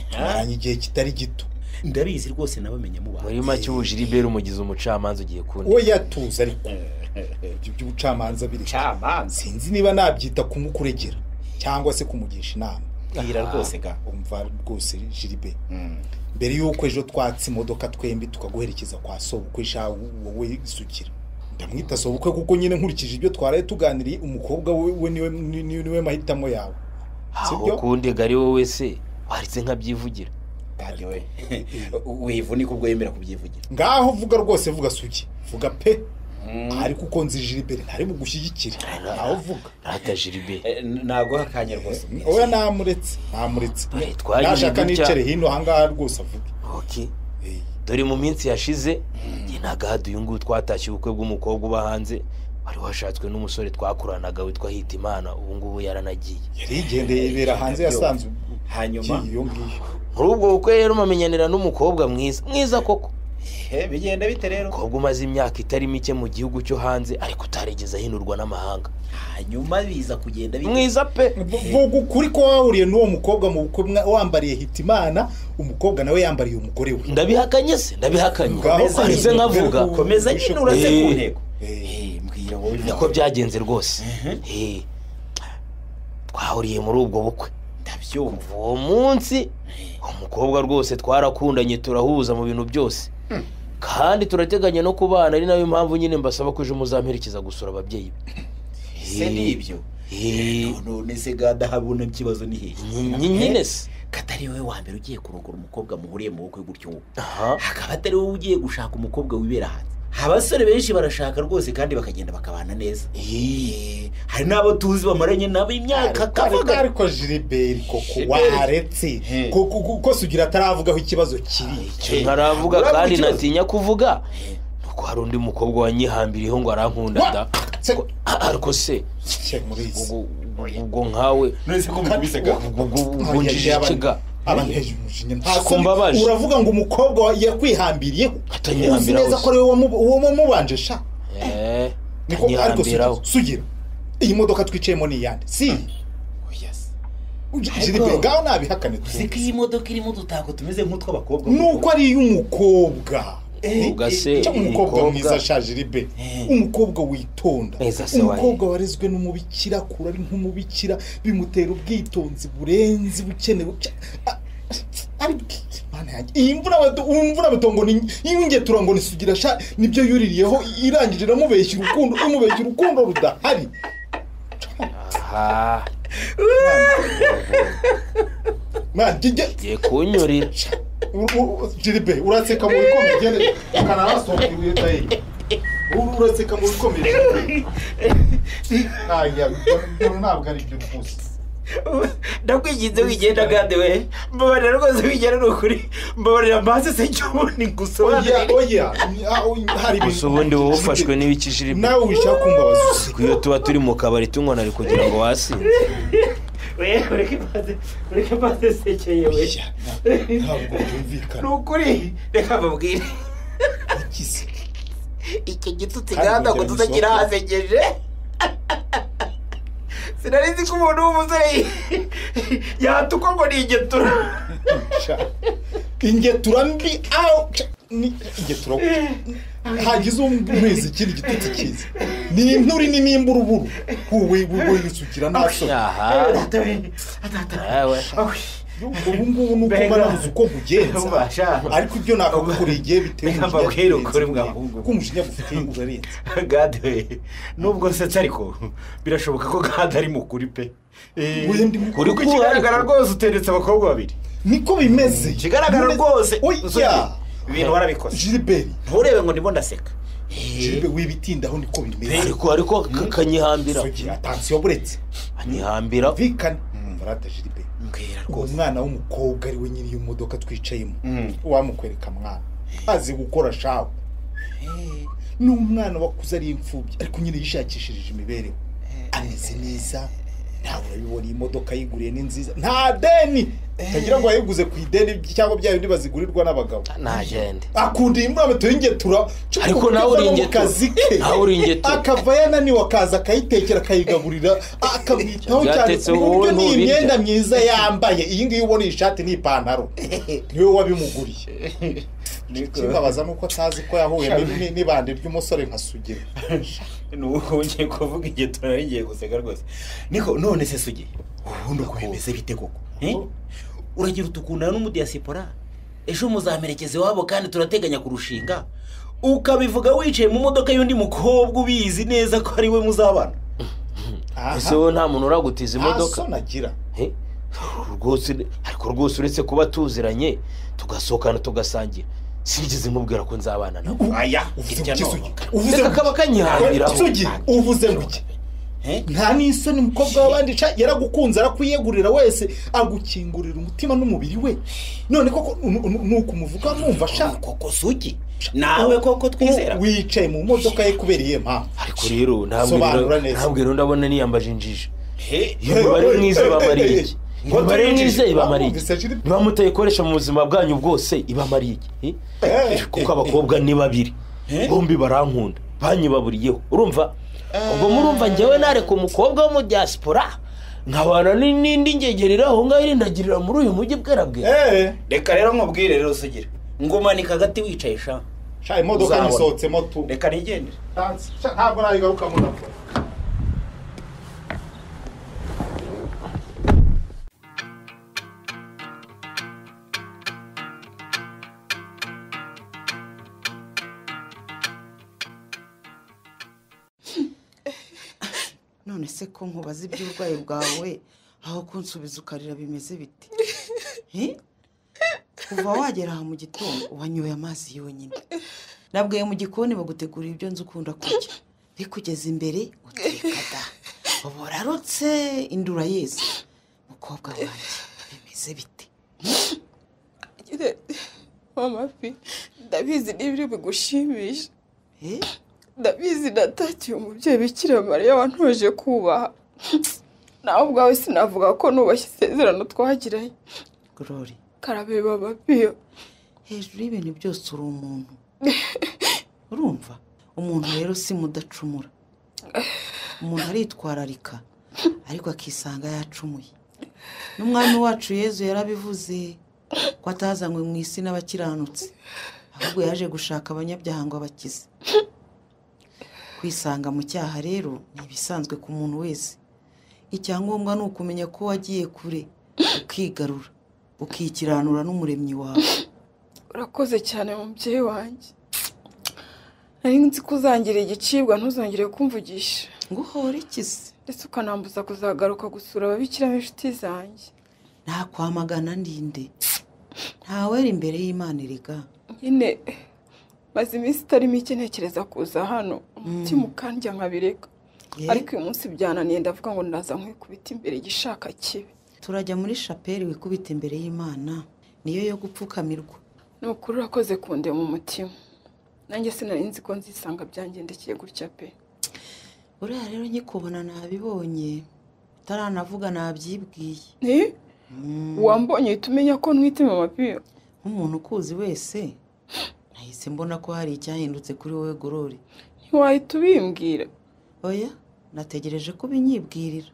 Tumaranye igihe kitari gito. Ndabizi rwose nabamenye mu bantu. Muri make ubu Gilbert umugize umucamanza ugiye kundi. Oya tuza ariko ibyo by'ubucamanza biri. Sinzi niba nabyita kumukuregera cyangwa se kumugisha inama. Mbwira rwose ga. Umva rwose Gilbert. Mbere yuko ejo twatsi imodoka twembi tukaguherekeza kwa sobukwe sha wowe Sugira. Ndamwita sobukwe kuko nyine nkurikije ibyo twaraye tuganiriye umukobwa we niwe mahitamo yawe. Sibyo? Ukundi gari wowe se waritse nkabyivugira. Wivunika ubwo yemera kubyivugira. Ngaho vuga rwose vuga Sugi. Vuga pe. Ariko uko nzi Gilbert ntari bugushyigikire. Aho vuga. Rata Gilbert. Nago akanya rwose. Oya namuretse, namuretse. Nashaka nicare hino hangaha rwose avuge. Okay. Dore mu minsi yashize njye na Gade uyu nguyu twatashye ubukwe bw'umukobwa uba hanze wari washatswe n'umusore twakuranaga witwa Hitimana, ubu ngubu yaranagiye. Yarigendeye yibera hanze yasanze hanyuma iyo ngiyo. Muri ubwo bukwe rero mamenyanira n'umukobwa mwiza mwiza koko. Bigenda bite rero? Umukobwa umaze imyaka itari mike mu gihugu cyo hanze ariko utarigeze ahinurwa n'amahanga. Hanyuma biza kugenda bite? Mwiza pe. Vuga ukuri ko wahuriye n'uwo mukobwa mu bukwe wambariye Hitimana, umukobwa nawe yambariye umugore we. Ndabihakanye se? Ndabihakanye. Komeza nkavuga. Komeza nyine urase ku ntego. Mbwira wowe niko byagenze rwose. Twahuriye muri ubwo bukwe. Ndabyumva. Uwo munsi umukobwa rwose twarakundanye turahuza mu bintu byose. Kandi turateganya no kubana, ari nayo mpamvu nyine mbasaba ko ejo muzamperekeza gusura ababyeyi be. Se nibyo? None se Gada habona ikibazo ni hehe? Nyine se katari wowe wa mbere ugiye kurongora umukobwa muhuriye mu bukwe gutyo, hakaba atari wowe ugiye gushaka umukobwa wibera hanze. Abasore benshi barashaka rwose kandi bakagenda bakabana neza. Hari n'abo tuzi bamaranye nabo imyaka kavuga. Ariko Gilbert koko waretse kuko Sugira ataravugaho ikibazo kiri. Icyo ntaravuga kandi natinya kuvuga nuko hari undi mukobwa wanyihambiriyeho ngo arankunda da. Ariko se ubwo nkawe ubwo njijika abantu umujinya nta uravuga ngo umukobwa yakwihambiriyeho uzi neza ko ari wowe wamubanje sha. Niko ariko Sugira iyi modoka twicayemo ni iyande si Gilbert ngaho nabihakane tuzi ko iyi modoka irimo udutako tumeze nk'utw'abakobwa nuko ari iy'umukobwa. Umukobwa mwiza sha Gilbert, umukobwa witonda, umukobwa warezwe n'umubikira akura ari nk'umubikira bimutera ubwitonzi burenze bukenewe. Iyi mvura betongo ni ingetura ngo nisugira sha nibyo yuririyeho irangije namubeshya urukundo imubeshya urukundo rudahari. Aha Ngiye kunyurira Gilbert uraseka mu bikomeye ukanarasohoka ibuye tayi. Uraseka mu bikomeye. Aya ntabwo ari byo rwose. Ndakwiginze wigenda Gade we, mbabarira rwose wigenda ni ukuri, mbabarira mbaze se cyo ubundi ngusobanurire. Oya hari gusa ubundi wowe ufashwe n'ibiki Gilbert? Nawe wishaka kumbabaza useka. Iyo tuba turi mu kabari tunywa nari kugira ngo wasinze. Ureke mbaze sekeye we. Ntabwo byumvikana. Ni ukuri reka mbabwire. Iki gitutsi Gada ngo tutagira hasekeje. Sinari nzi ko umuntu w'umusore yatukwa ngo ni ingetura. Ingetura mbi aho ni ingetura hagize umwezi ikindi gitutsi kiza. Ni inturi ni n'imburuburu. Wowe Sugira nta soni. Ubu ngubu nuko barabuze uko nkugenza ariko ibyo nakagukoreye igihe bitewe n'umujinya k'umujinya gufite urarenze. Gade nubwo nsetse ariko birashoboka ko Gade ari mukuri pe. Kuko ikigaragara rwose uteretse abakobwa babiri niko bimeze. Ikigaragara rwose oya ibintu warabikoze Gilbert nturebe ngo ndimo ndaseka. Gilbert wibitindaho niko bimeze. Ariko kanyihambira. Sugira attention buretse anyihambira vikane mvarata Gilbert. Umwana w'umukobwa ari we nyiri iyo modoka twicayemo wamukwereka mwana azi gukora shawe. Ni umwana wakuze ari imfubyi ariko nyine yishakishirije imibereho ameze neza. Nawe urabibona iyi modoka yiguriye ni nziza nta deni utagira ngo yayiguze ku ideni cyangwa bya bindi bazigurirwa n'abagabo. Nagende akunda iyi mvura y'ingetura ariko nawe uri ingetura nawe uri ingetura akava yananiwe akaza akayitekera akayigaburira akamwitaho cyane ku buryo ni imyenda myiza yambaye iyi ngiyi ubona iyi shati n'ipantaro niwe wabimuguriye. Kibabaza nuko atazi ko yahuye n'ibandi ry'umusore nka Sugira. Nuko ngiye kuvuga ingetura nari ngiye guseka rwose. Niko none se Sugira ubundi uko bimeze bite koko? Uragira utukundana n'umudiaspora ejo muzamerekeze wabo kandi turateganya kurushinga ukabivuga wicaye mu modoka y'undi mukobwa ubizi neza ko ari we muzabana. Ese wowe nta muntu uragutiza imodoka? Nta nagira rwose. Ariko rwose uretse kuba tuziranye tugasohokana tugasangira sinigeze mubwira ko nzabana nawe. Aya uvuze kaba kanyihambiraho. Sugira uvuze ngo iki? Nta n'isoni umukobwa w'abandi sha yaragukunze arakwiyegurira wese agukingurira umutima n'umubiri we. None koko nuko umuvuga mwumva sha koko Sugi nawe koko twizera wicaye mu modoka ye kubera iye mpamvu. Ariko rero ntabwo rero ndabona niyambaje injiji. Iyo mibare mwiza ibamariye iki? Imibare mwiza ibamariye iki? Niba mutayikoresha mu buzima bwanyu bwose ibamariye iki? Kuko abakobwa ni babiri bombi barankunda banyibaburiyeho, urumva? Ubwo murumva njyewe nareka umukobwa wo mu diaspora nkabana n'indi ngegerera aho ngaho irindagirira muri uyu mujyi bwerabwera. Reka rero nkubwire rero Sugira, ngumanika hagati wicaye sha. Sha imodoka nisohotsemo tu. Reka nigendere. Ntabwo nayigaruka mu nako. None se ko nkubaza iby'uburwayi bwawe aho kunsubiza ukarira bimeze bite? Kuva wagera aha mu gitondo wanyoye amazi yonyine. Nabwiye mu gikoni bagutegura ibyo nzi ukunda kurya, bikugeza imbere uteka da uborarutse indura yeze. Mukobwa wanjye bimeze bite? Mama pi ndabizi n'ibiri bigushimisha. Ndabizi natakiye umubyeyi Bikira Mariya wantoje kubaha. Nawe ubwawe sinavuga ko nubashye isezerano twagiranye. Glory karabe baba Piyo, hejuru y'ibintu byose uri umuntu. Urumva umuntu rero si mudacumura, umuntu aritwararika ariko akisanga yacumuye. N'umwami wacu Yezu yarabivuze ko atazanywe mu isi n'abakiranutsi, ahubwo yaje gushaka abanyabyaha ngo abakize. Kwisanga mu cyaha rero ni ibisanzwe ku muntu wese. Icyangombwa ni ukumenya ko wagiye kure, ukigarura, ukikiranura n'umuremyi wawe. Urakoze cyane mubyeyi wanjye. Nari nzi ko uzangira igicibwa ntuzongere kumvugisha. Nguhora iki se? Ndetse ukanambuza kuzagaruka gusura ababikira b'inshuti zanjye. Ntakwamagana ndinde, ntawera imbere y'Imana erega. Nyine maze iminsi itari mike ntekereza kuza hano, umutima ukandya nkabireka. Ariko uyu munsi byananiye, ndavuga ngo ndaza nkwikubita imbere igishaka kibi. Turajya muri shapeli wikubita imbere y'Imana, niyo yo gupfukamirwa. Ni ukuri urakoze kundema umutima. Nanjye sinari nzi ko nzisanga byangendekeye gutya pe. Uriya rero nkikubona nabibonye, utaranavuga nabyibwiye. Wambonye uhita umenya ko ntwite mama Piyo? Nk'umuntu ukuzi wese nahise mbona ko hari icyahindutse kuri wowe Gorori. Ntiwahita ubimbwira? Oya, nategereje ko ubinyibwirira.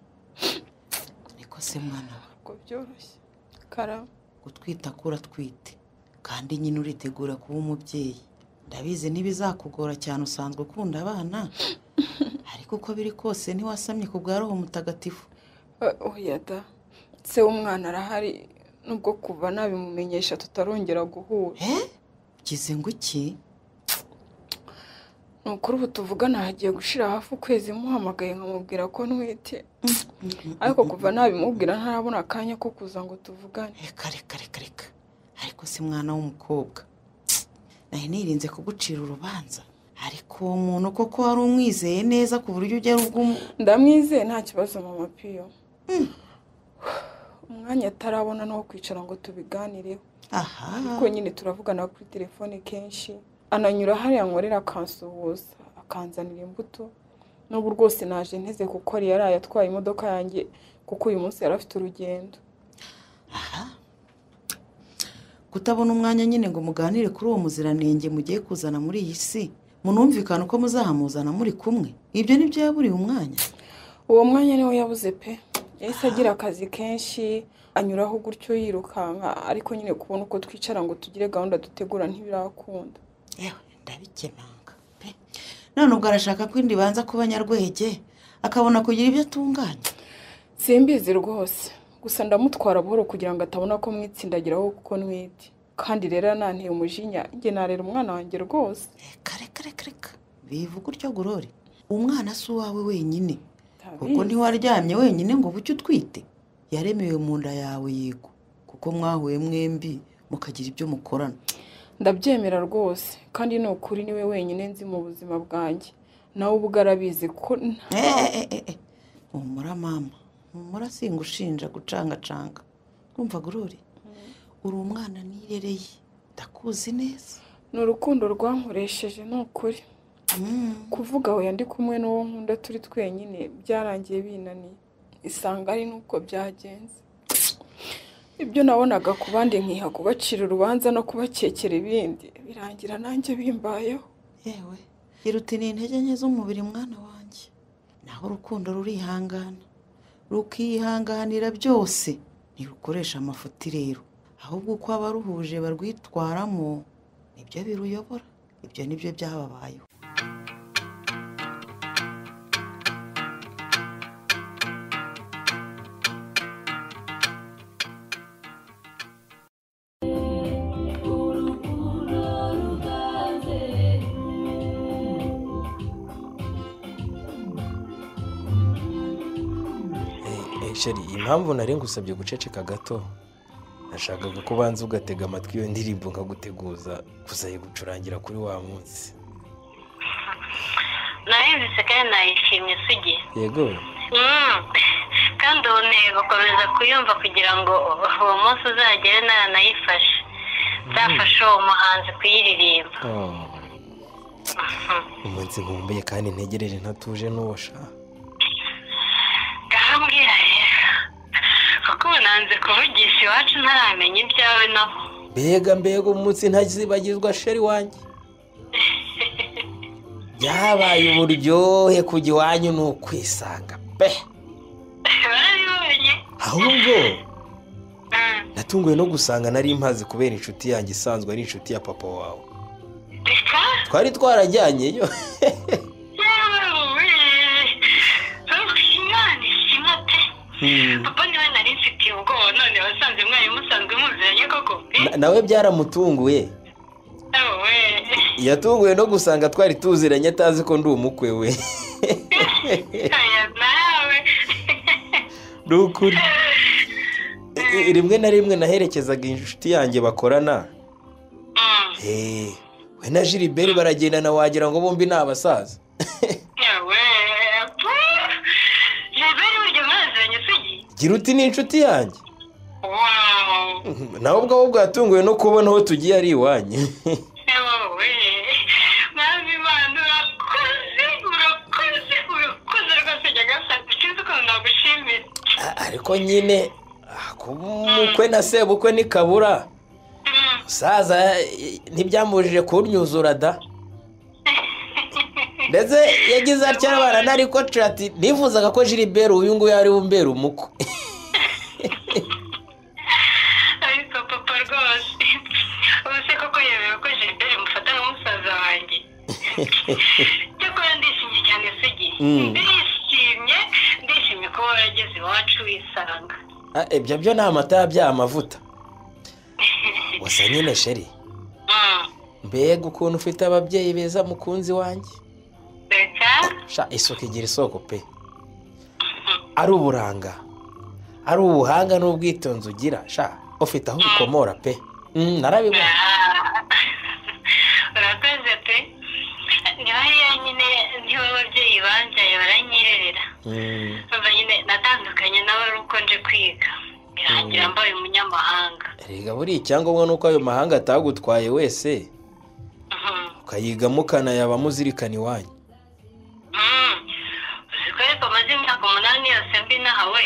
Niko se mwana wa? Ntabwo byoroshye. Karame. Gutwita ko uratwite kandi nyine uritegura kuba umubyeyi. Ndabizi ntibizakugora cyane, usanzwe ukunda abana, ariko uko biri kose ntiwasamye ku bwa Roho Mutagatifu. Oya da, se w'umwana arahari nubwo kuva nabimumenyesha tutarongera guhura. Ugize ngo iki? Ni ukuri ubu tuvugana hagiye gushira hafi ukwezi muhamagaye nkamubwira ko ntwite, ariko kuva nabimubwira ntarabona akanya ko kuza ngo tuvugane. Reka reka reka reka, ariko si mwana w'umukobwa, nari nirinze kugucira urubanza, ariko uwo muntu koko wari umwizeye neza ku buryo ugera ubwo? Ndamwizeye nta kibazo mama Piyo. Umwanya atarabona no kwicara ngo tubiganireho. Ariko nyine turavugana kuri telefone kenshi, ananyura hariya nkorera akansuhuza, akanzanira imbuto. N'ubu rwose naje nteze kuko yari yatwaye imodoka yanjye, kuko uyu munsi yari afite urugendo. Kutabona umwanya nyine ngo muganire kuri uwo muziranenge mugiye kuzana muri iyi si, munumvikana uko muzahamuzana muri kumwe, ibyo nibyo yaburiye umwanya. Uwo mwanya niwo yabuze pe. Yahise agira akazi kenshi, anyuraho gutyo yirukanka, ariko nyine kubona uko twicara ngo tugire gahunda dutegura ntibirakunda. Yewe ndabikemanga pe. None ubwo arashaka ko indi banza kuba Nyarwege akabona kugira ibyo atunganya. Simbizi rwose, gusa ndamutwara buhoro kugira ngo atabona ko mwitsindagiraho kuko ntwite. Kandi rero nanteye umujinya, njye narera umwana wanjye rwose. Reka reka reka reka, bivuga utyo Gorori. Umwana si uwawe wenyine, kuko ntiwaryamye wenyine ngo bucye utwite. Yaremewe mu nda yawe yego, kuko mwahuye mwembi mukagira ibyo mukorana. Ndabyemera rwose, kandi ni ukuri niwe wenyine nzi mu buzima bwanjye. Nawe ubwo arabizi ko Humura mama, humura, singushinja gucangacanga. Urumva Gorori, uri umwana nirereye, ndakuzi neza. Ni urukundo rwankoresheje, ni ukuri. Kuvuga oya ndi kumwe n'uwo nkunda turi twenyine byarangiye binaniye, isanga ari nuko byagenze. Ibyo nabonaga ku bandi nkiha kubacira urubanza no kubakekera ibindi, birangira nanjye bimbayeho. Yewe, iruta ni intege nke z'umubiri mwana wanjye, naho urukundo rurihangana, rukihanganira byose. Ntirukoresha amafuti rero, ahubwo uko abaruhuje barwitwaramo nibyo biruyobora. Ibyo nibyo byababayeho. Sheri, impamvu nari ngusabye guceceka gato, nashakaga ko ubanza ugatega amatwi iyo ndirimbo nkaguteguza kuzayigucurangira kuri wa munsi. Nayumvise kandi nayishimye Sugi. Yego. Kandi ubu ntego gukomeza kuyumva kugira ngo uwo munsi uzagere naranayifashe, nzafashe uwo muhanzi kuyiririmba. Umunsi nkumbuye kandi ntegereje ntatuje n'uwo sha. Ndababwira rero, kuko ubu nanze kuvugisha iwacu ntaramenya ibyawe nabo. Mbega mbega umunsi ntazibagizwa sheri wanjye. Byabaye uburyohe kujya iwanyu ni ukwisanga pe. Barabibonye. Ahubwo natunguwe no gusanga nari mpazi kubera inshuti yanjye isanzwe ari inshuti ya papa wawe. Reka? Twari twarajyanyeyo. Imana ishimwe pe. Papa niwe nari mfitiye ubwoba, none wasanze mwari musanzwe muziranye koko. Nawe byaramutunguye. Yatunguwe no gusanga twari tuziranye atazi ko ndi umukwe we. Aya nawe. Ni ukuri. Rimwe na rimwe naherekezaga inshuti yanjye bakorana. We na Gilbert baragendana wagira ngo bombi ni abasaza. Yewe, Gilbert burya muraziranye Sugi? Gira uti ni inshuti yanjye. Wow. Nawe ubwawe bwatunguwe no kubona aho tugiye ari iwanyu. Yewe, Mwami Imana urakoze, urakoze, urakoze rwose Nyagasani, sinzi ukuntu nagushimira. Ariko nyine kuba umukwe na sebukwe ni kabura. Musaza ntibyamubujije kunyuzura da. Ndetse yagize atya abana ariko ati nifuzaga ko Gilbert uyu nguyu ari umbera umukwe. Ariko papa rwose, ubu se koko yemewe ko Gilbert mufata nka musaza wanjye? Cyakora ndishimye cyane Sugi. Ndishimye, ndishimye ko warageze iwacu wisanga. Ibyo byo ni amata yabyaye amavuta. Gusa nyine sheri, mbega ukuntu ufite ababyeyi beza mukunzi wanjye. Sha, isuku igira isoko pe. Ari uburanga, ari ubuhanga n'ubwitonzi ugira, sha ufite aho ukomora pe. Narabibona. Urakoze pe. Ni hariya nyine niho ababyeyi bambyaye baranyirerera. Umva nyine natandukanye nawe ari uko nje kwiga, birangira mbaye umunyamahanga. Erega buriya icyangombwa ni uko ayo mahanga atagutwaye wese, ukayigamo ukanayaba muzirikana iwanyu. Uzi ko ariko maze imyaka 8 yose mbi nahawe.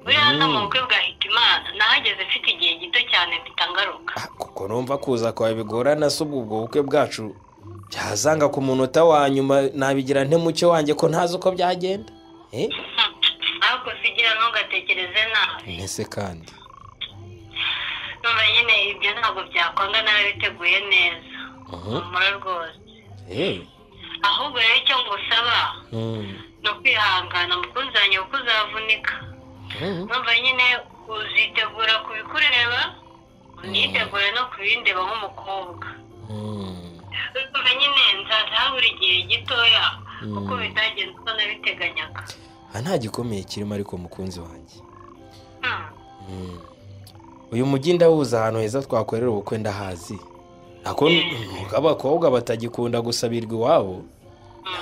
Buriya no mu bukwe bwa Hitimana nahageze mfite igihe gito cyane mpita ngaruka. Kuko numva kuza kwawe bigorana, se ubwo bukwe bwacu byazanga ku munota wa nyuma nabigira nte mucyo wanjye ko ntazi uko byagenda. Ariko sigira ntugatekereze nabi. Ntese kandi Numva nyine ibyo ntabwo byakwanga, narabiteguye neza. Humura rwose. Ahubwo rero icyo ngusaba ni ukwihangana mukunzi wanjye kuko uzavunika. Numva nyine uzitegura kubikureba, unitegure no kubindeba nk'umukobwa. Numva nyine nzaza habura igihe gitoya kuko bitagenze uko nabiteganyaga. Nta gikomeye kirimo ariko mukunzi wanjye. Uyu mujyi ndawuzi, ahantu heza twakorera ubukwe ndahazi. Nako abakobwa batagikunda gusabirwa iwabo.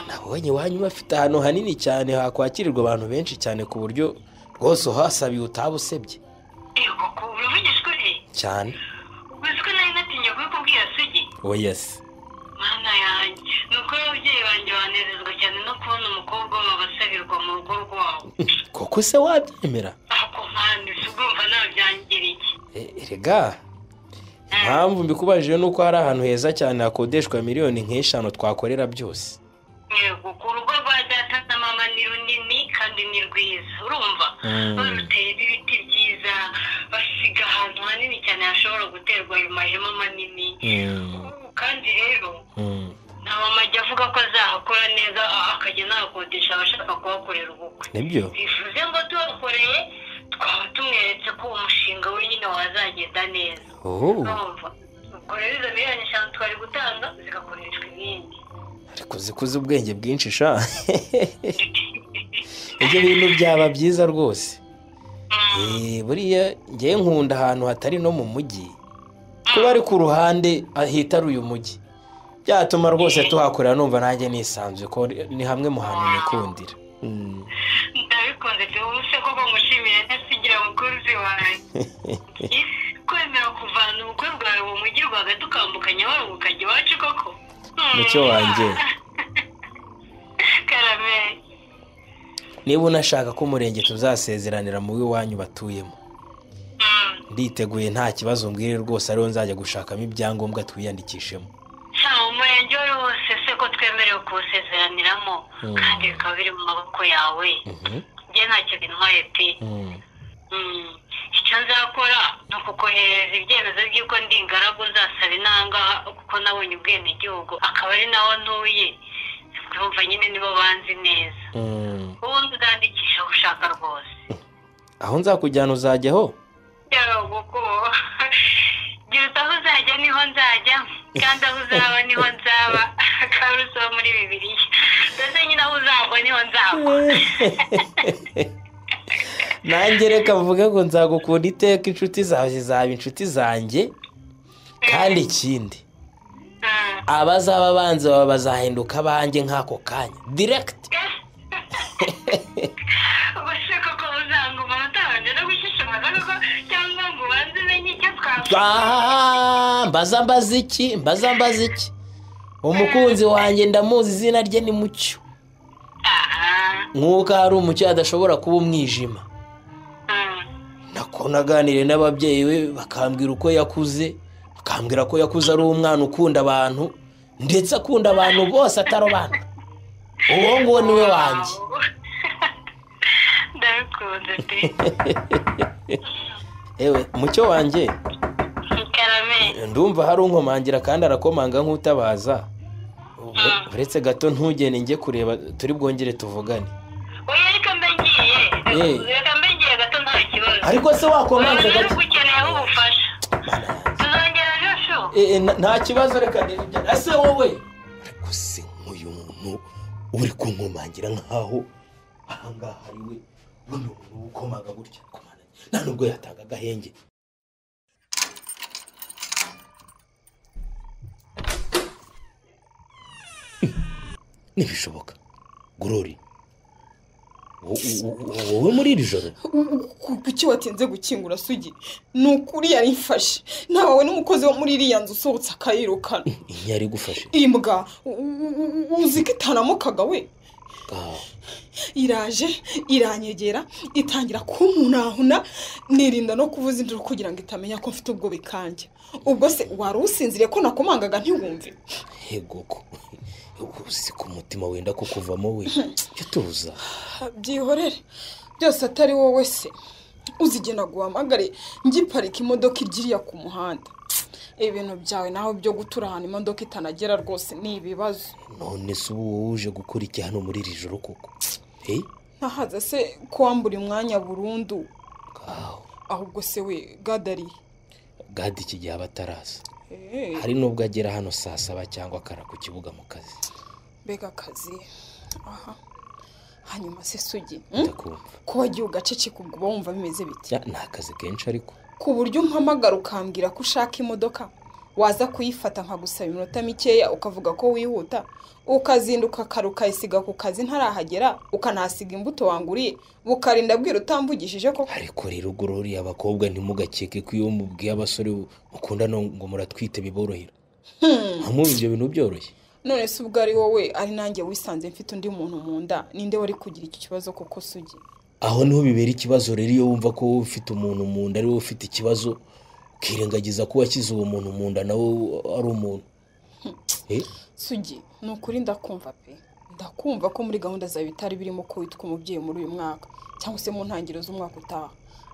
Nabonye iwanyu bafite ahantu hanini cyane hakwakirirwa abantu benshi cyane ku buryo rwose uhasabiye utaba usebye. Yego, uravugisha ukuri cyane. Uzi ko nari natinye kubikubwira Sugi? Oya se. Mana yanjye, ni uko ababyeyi banjye banezezwa cyane no kubona umukobwa wabo basabirwa mu rugo rwabo. Koko se wabyemera? Ako mpande si urumva nabyangira iki? Erega impamvu mbikubajije ni uko hari ahantu heza cyane hakodeshwa miliyoni nk'eshanu twakorera byose. Yego, ku rugo rwa data na mama ni runini kandi ni rwiza, urumva? Baruteye ibiti byiza, basiga ahantu hanini cyane hashobora guterwa ayo mahema manini. Kandi rero nta mama ajya avuga ko azahakora neza, akajya anahakodesha abashaka kuhakorera ubukwe. Nibyo bivuze ngo tuhakoreye twaba tumweretse ko umushinga we nyine wazagenda neza. Urumva? Ubwo rero izo miliyoni 5 twari gutanga zigakoreshwa ibindi. Ariko zikuze ubwenge bwinshi sha. Ibyo bintu byaba byiza rwose. Buriya ngewe nkunda ahantu hatari no mu mujyi, kuba ari ku ruhande ahitaruye umujyi byatuma rwose tuhakorera, numva nanjye nisanzwe ko ni hamwe mu hantu nikundira. Ndabikunze pe, ubu se koko ngushimire ntasigira mukunzi wanjye kwemera kuvana ubukwe bwawe mu mujyi rwagati ukambuka Nyabarongo ukajya iwacu koko. Mucyo wanjye, karame, niba unashaka ko umurenge tuzasezeranira mu w'iwanyu batuyemo, nditeguye nta kibazo mbwire rwose, ariho nzajya gushakamo ibyangombwa twiyandikishemo. Umurenge wari wose se ko twemerewe kuwusezeraniramo kandi bikaba biri mu maboko yawe, njye ntacyo bintwaye pe. Icyo nzakora ni ukukoherereza ibyemezo by'uko ndi ingaragu, nzasaba inangaha kuko nabonye ubwenegihugu akaba ari naho ntuye, urumva nyine nibo banzi neza. Ubundi uzandikisha aho ushaka rwose. Aho nzakujyana uzajyaho? Gira aho uzajya niho nzajya, kandi aho uzaba niho nzaba, kandi usoma muri Bibiliya mbese nyine aho uzagwa niho nzagwa. Nanjye reka mvuge ngo nzagukunda iteka, inshuti zawe zizaba inshuti zanjye, kandi ikindi abazaba banze baba bazahinduka abanjye nk'ako kanya direct. Mbaza mbaza iki, mbaza mbaza iki? Umukunzi wanjye ndamuzi, izina rye ni Mucyo. Nk'uko hari umucyo adashobora kuba umwijima. Nako naganiriye n'ababyeyi be bakambwira uko yakuze, bakambwira ko yakuze ari umwana ukunda abantu, ndetse akunda abantu bose atarobanura. Uwo nguwo niwe wanjye. Ndabikunze pe. Ewe Mucyo wanjye, ndumva hari unkomangira kandi arakomanga nk'utabaza. Uretse gato ntugende njye kureba, turi bwongere tuvugane. Oya reka mbe ngiye. Reka mbe ngiye gato nta kibazo. Ariko se wakomanze gato? Ukeneye ubufasha. Tuzongera Joshua. Nta kibazo reka ndebe. Ese wowe? Ariko se nk'uyu muntu uri kunkomangira nkaho ahangaha ari we, ubundi umuntu ukomaga gutya, nta nubwo yatanga agahenge. Ntibishoboka Gorori, wowe muri iri joro kuki watinze gukingura Sugi? Ni ukuri yari imfashe, nawe n'umukozi wo muri iriya nzu usohotse akayirukana. Yari igufashe imbwa, uzi ko itanamukaga we. Iraje iranyegera itangira kumpunahuna, nirinda no kuvuza induru kugira ngo itamenya ko mfite ubwo bikanjye. Ubwo se wari usinziriye ko nakomangaga ntiwumve? Yego, uzi ko umutima wenda kukuvamo we, cyo tuza byihorere byose atari wowe se. Uzigena guhamagare ngiparika imodoka igiriya ku muhanda. Ibintu byawe naho byo gutura ahantu imodoka itanagera rwose ni ibibazo. None se ubu uje gukora iki hano muri iri joro koko? Ntahaza se ko wambura umwanya burundu? Ahubwo se we Gadari, Gadi iki gihe abataraza, hari nubwo agera hano saa 7 cyangwa akara ku kibuga mu kazi. Mbega akazi. Aha. Hanyuma se Sugi, ndakumva ko wagiye ugaceceka ubwo wumva bimeze biti? Ni akazi kenshi ariko ku buryo umpamagara ukambwira ko ushaka imodoka Waza kuyifata nkagusaba iminota mikeya ukavuga ko wihuta, ukazinduka kare ukayisiga ku kazi ntarahagera, ukanahasiga imbuto wanguriye, bukarinda bwira utambugishije koko. Ariko rero Gloria, abakobwa ntimugakeke ko iyo mubwiye abasore mukundana ngo muratwite biborohera. Hamwe ibyo bintu byoroshye. None se ubwo ari wowe ari nanjye wisanze mfite undi muntu mu nda, ninde wari kugira iki kibazo koko Sugi? Aho niho bibera ikibazo rero, iyo wumva ko ufite umuntu mu nda ari wowe ufite ikibazo, ukirengagiza ko washyize uwo muntu mu nda nawe ari umuntu. Sugi, ni ukuri ndakumva pe, ndakumva ko muri gahunda zawe bitari birimo ko witwa umubyeyi muri uyu mwaka cyangwa se mu ntangiriro z'umwaka utaha,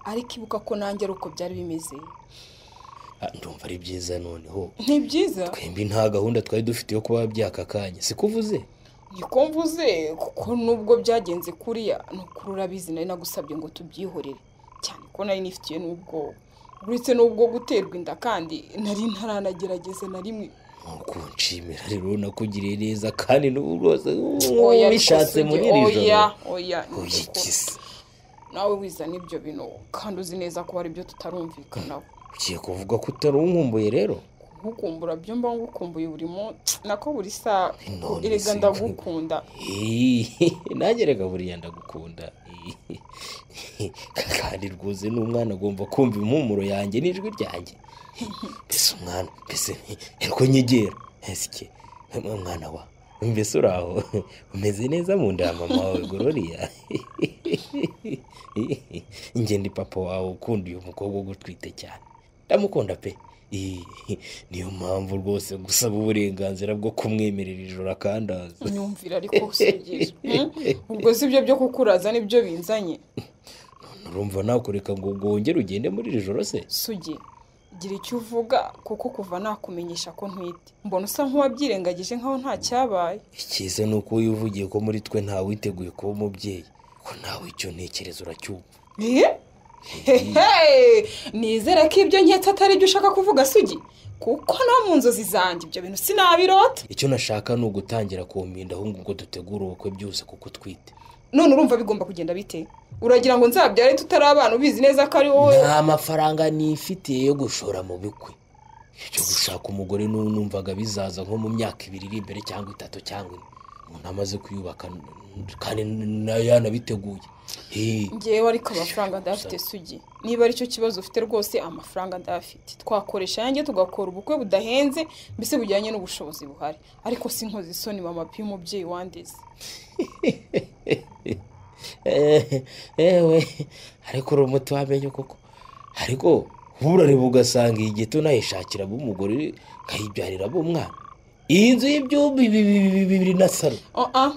ariko ibuka ko nanjye ari uko byari bimeze. Ndumva ari byiza noneho. Ni byiza? Twembi nta gahunda twari dufite yo kuba byaka kanya, sikuvuze? Niko mvuze, kuko nubwo byagenze kuriya ni ukuri urabizi nari nagusabye ngo tubyihorere, cyane ko nari nifitiye n'ubwoba, uretse n'ubwo guterwa inda kandi nari ntaranagerageza na rimwe. Nuko nshimira rero nakugiriye neza kandi n'ubu rwose wishatse muri iri joro. Oya, oya, ikisi nawe wizana ibyo bintu kandi uzi neza ko hari ibyo tutarumvikanaho. Ugiye kuvuga ko utari unkumbuye rero? Nkukumbura byo mba ngukumbuye buri munsi, nako buri saa. Erega ndagukunda. Nanjye rega buriya ndagukunda. Kandi rwose n'umwana agomba kumva impumuro yanjye n'ijwi ryanjye. Mbese umwana, mbese ariko nyegera, ese mwana wa, mbese uraho umeze neza mu nda ya mama wawe Gloria? Njye ndi papa wawe ukunda uyu mukobwa ugutwite cyane, ndamukunda pe. Niyo mpamvu rwose gusaba uburenganzira bwo kumwemerera ijoro akandaza. Nyumvira ariko usugira. Ubwo si ibyo byo kukuraza nibyo binzanye. Urumva nakureka ngo wongere ugende muri iri joro se? Sugi, gira icyo uvuga kuko kuva nakumenyesha ko ntwite mbona usa nk'uwabyirengagije nkaho nta cyabaye. Icyiza ni uko wivugiye ko muri twe ntawe witeguye kuba umubyeyi, ko nawe icyo ntekereza uracyumva. Nizere ko ibyo nketse atari ibyo ushaka kuvuga Sugi, kuko no mu nzozi zanjye ibyo bintu sinabirota. Icyo nashaka ni ugutangira kumpinda ahubwo ngo dutegure ubukwe byose kuko utwite. None urumva bigomba kugenda bite? Uragira ngo nzabyare tutari abana ubizi neza ko ari wowe? Nta mafaranga nifitiye yo gushora mu bukwe. Icyo gushaka umugore numvaga bizaza nko mu myaka 2 iri imbere cyangwa 3 cyangwa 4, umuntu amaze kuyubaka kandi yanabiteguye. Ngewe ariko amafaranga ndayafite Sugi, niba aricyo kibazo ufite rwose amafaranga ndayafite, twakoresha yanjye tugakora ubukwe budahenze mbese bujyanye n'ubushobozi buhari, ariko sinkoze isoni mama pi umubyeyi wandeze. Ewe ariko uri umuti wamenye koko, ariko urareba ugasanga iyi geto nayishakira umugore nkayibyarira umwana. Iyi nzu y'ibyumba bibiri na salo.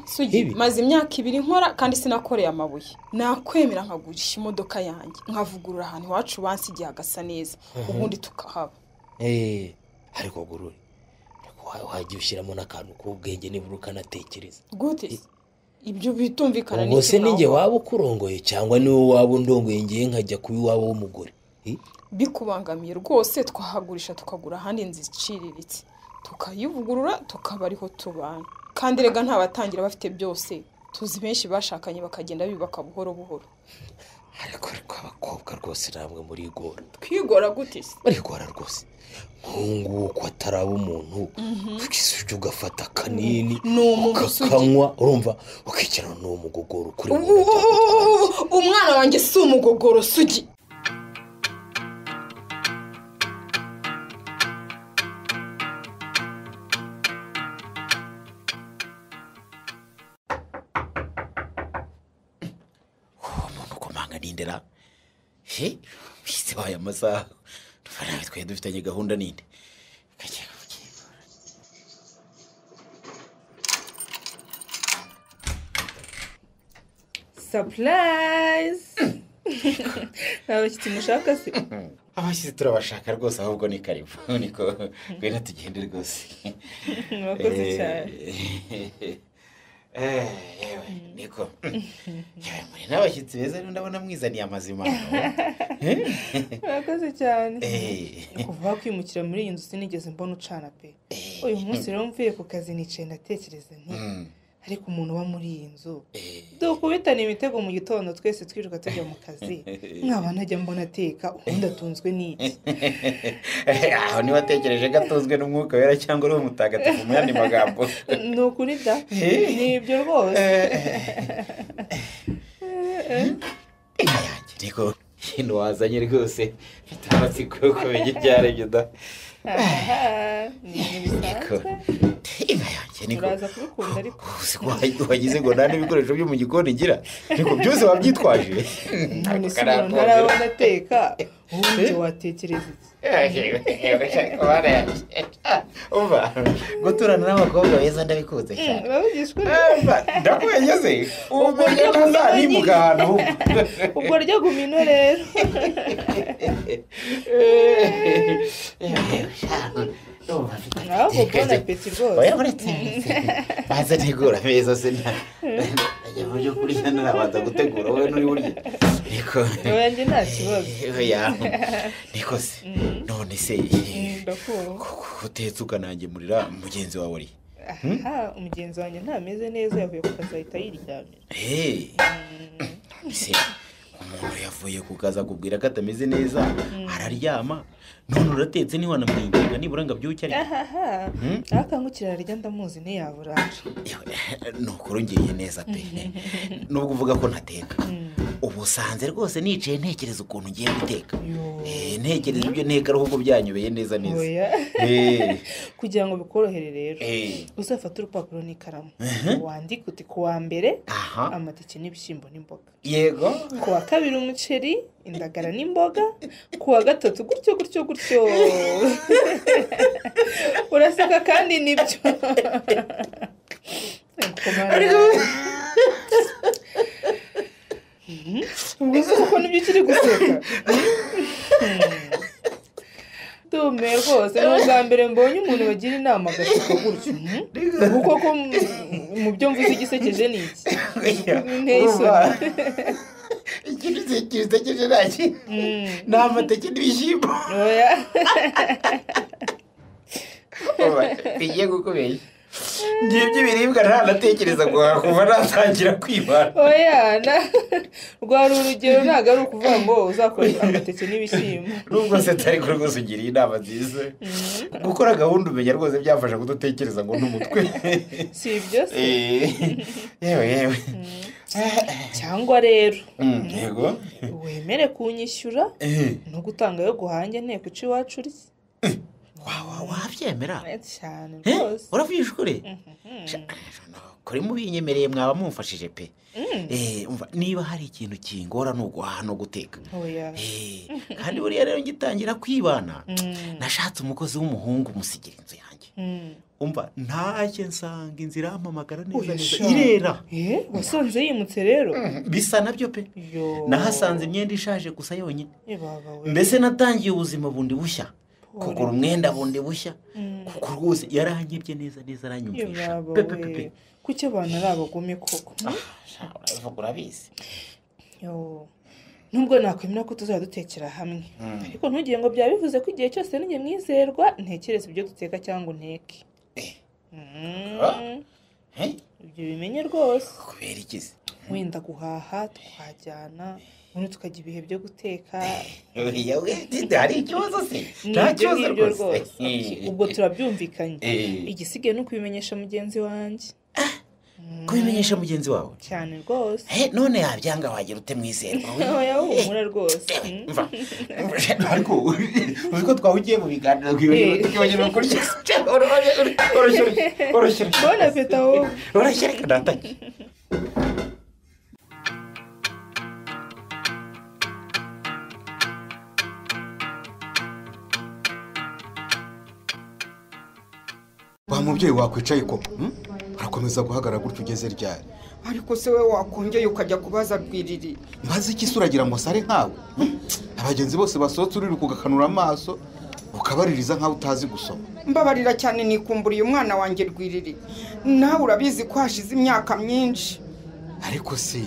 Sugi, maze imyaka 2 nkora kandi sinakoreye amabuye. Nakwemera nkagurisha imodoka yanjye nkavugurura ahantu iwacu bansigiye hagasa neza, ubundi tukahaba. Ariko Gorore, wagiye ushyiramo n'akantu k'ubwenge nibura ukanatekereza. Gute? Ibyo bitumvikana n'iki? Ubwo se ninjye waba ukurongoye cyangwa ni wowe waba undongoye ngiye nkajya kuba iwawe w'umugore? Bikubangamiye rwose twahagurisha tukagura ahandi inzu iciriritse, tukayivugurura tukaba ariho tubana. Kandi rega ntabatangira bafite byose, tuzi benshi bashakanye bakagenda bibaka buhoro buhoro. Ariko abakobwa rwose namwe murigora. Twigora gute se? Barigora rwose. Nkungu ko ataraba umuntu, ukisuje ugafata kanini ukakanywa, urumva ukicara no mugogoro kuri umwana wanjye si umugogoro Sugi. Nindera he bise baye amasaha tufaranga twe dufitanye gahunda ninde. Surprise! Abashyitsi mushaka se? Abashyitsi turabashaka rwose, ahubwo ni karibu niko ngwino tugende rwose. Murakoze cyane. Yewe niko yewe muri n'abashyitsi beza rero ndabona mwizaniye amazima. Murakoze cyane. Kuva kwimukira muri iyi nzu sinigeze mbona ucana pe. Uyu munsi rero mvuye ku kazi nicaye ndatekereza nti Ariko umuntu uba muri iyi nzu dukubitana imitego mu gitondo twese twiruka tujya mu kazi, nkaba ntajya mbona ateka, ubundi atunzwe n'iki? Aho niba atekereje ko atunzwe n'umwuka wera cyangwa uri umutagatifu mu yandi magambo. Ni ukuri da, ni ibyo rwose. Inka yanjye ariko hino wazanye rwose mfite amatsiko yo kumenya ibyo aribyo da. Ni ibintu bisanzwe. Inka yanjye niko uraza kubikunda ariko. Wagize ngo nta n'ibikoresho byo mu gikoni ngira, ariko byose wabyitwaje. None se umuntu ntarabona ateka, ubundi watekereza iki? Umva, guturana n'abakobwa beza ndabikunze cyane. Ndakubegeze ubwo ntazanimuka ahantu ahubwo. Ubwo ryo gumino rero. Nawe bon appétit rwose. Oya uretse baza ntegura ameza se najya mu byo kurya narabanza gutegura wowe nturi burye. Niko oya njye nta kibazo. Oya niko se none se ndakumva utetse ukanangemurira mugenzi wawe uri? Aha umugenzi wanjye ntameze neza, yavuye ku kazi ahita yiryamira. None se umuntu yavuye ku kazi akubwira ko atameze neza araryama, none uratetse ntiwanamwinginga nibura ngo abyuke ariko. Ahaha akangukira ararya ndamuzi ntiyaburara. Nukuri ungiriye neza pe, nubwo uvuga ko ntateka ubu usanze rwose nicaye ntekereza ukuntu ngiye guteka, ntekereza ibyo nteka ahubwo byanyobeye neza neza. Kugira ngo bikorohere rero uzafate urupapuro n'ikaramu wandike uti ku wa mbere amateke n'ibishyimbo n'imboga, yego, ku wa kabiri umuceri, indagara n'imboga, ku wa gatatu gutyo gutyo gutyo. Uraseka kandi nibyo. Ubwo se kuko nibyo ukiri guseka? Ndumiwe rwose, ni ubwa mbere mbonye umuntu bagira inama agaseka gutyo. Ubu koko mu byo mvuze igisekeje ni iki? Nteye isoni. Ikintu gisekeje nta kintu, ni amateke n'ibishyimbo. Bigiye kukubeshya. Ngiye by'ibiribwa ntanatekereza guhaha kuva natangira kwibana. Oya, rwari urugero, ntabwo ari ukuvuga ngo uzakora amateke n'ibishyimbo. Nubwo se atari ko rwose ugiriye inama nziza. Gukora gahunda umenya rwose byafasha kudatekereza ngo n'umutwe. Si ibyo se? Yewe yewe. Cyangwa rero yego wemere kunyishyura no gutanga yo guhange nteko ica iwacu urye. Wabyemera cyane rwose. Uravugisha ukuri? Kuri mubinyemereye mwaba mumfashije pe. Niba hari ikintu kingora ni uguhaha no guteka. Kandi buriya rero ngitangira kwibana nashatse umukozi w'umuhungu musigira inzu yanjye. Umva ntashye nsanga inzira irampamagara neza neza irera. Wasanze yimutse rero? Bisa nabyo pe. Nahasanze imyenda ishaje gusa yonyine. Mbese natangiye ubuzima bundi bushya, kugura umwenda bundi bushya, kuko rwose yaranyibye neza neza aranyumvisha pe pe pe. Kuki abantu ari abagome koko? Urabivuga urabizi. Nubwo nakwemera ko tuzajya dutekera hamwe, ariko ntugire ngo byaba bivuze ko igihe cyose ninjye mwizerwa ntekereze ibyo duteka cyangwa unteke. Ibyo bimenye rwose. Kubera iki se? Wenda guhaha twajyana, ubundi tukajya ibihe byo guteka. Hari ikibazo se? Nta kibazo rwose. Ubwo turabyumvikanye. Igisigaye ni ukubimenyesha mugenzi wanjye. Kubimenyesha mugenzi wawe? Cyane rwose. None yabyanga wagira ute mwizerwa? Oya humura rwose. Ariko uzi ko twahugiye mu biganiro tukibagirwa kurya. Oroshye. Bon appétit ahubwo. Oroshye reka natake. Wa mubyeyi wakwicaye koko urakomeza guhagarara gutyo ugeze ryari? Ariko se we wakongeye ukajya kubaza Rwiriri. Mbaze iki se uragira ngo sare nkawe? Abagenzi bose basohotse uriruka ugakanura amaso ukabaririza nkaho utazi gusoma. Mbabarira cyane nikumburiye umwana wanjye Rwiriri. Nawe urabizi ko hashize imyaka myinshi. Ariko se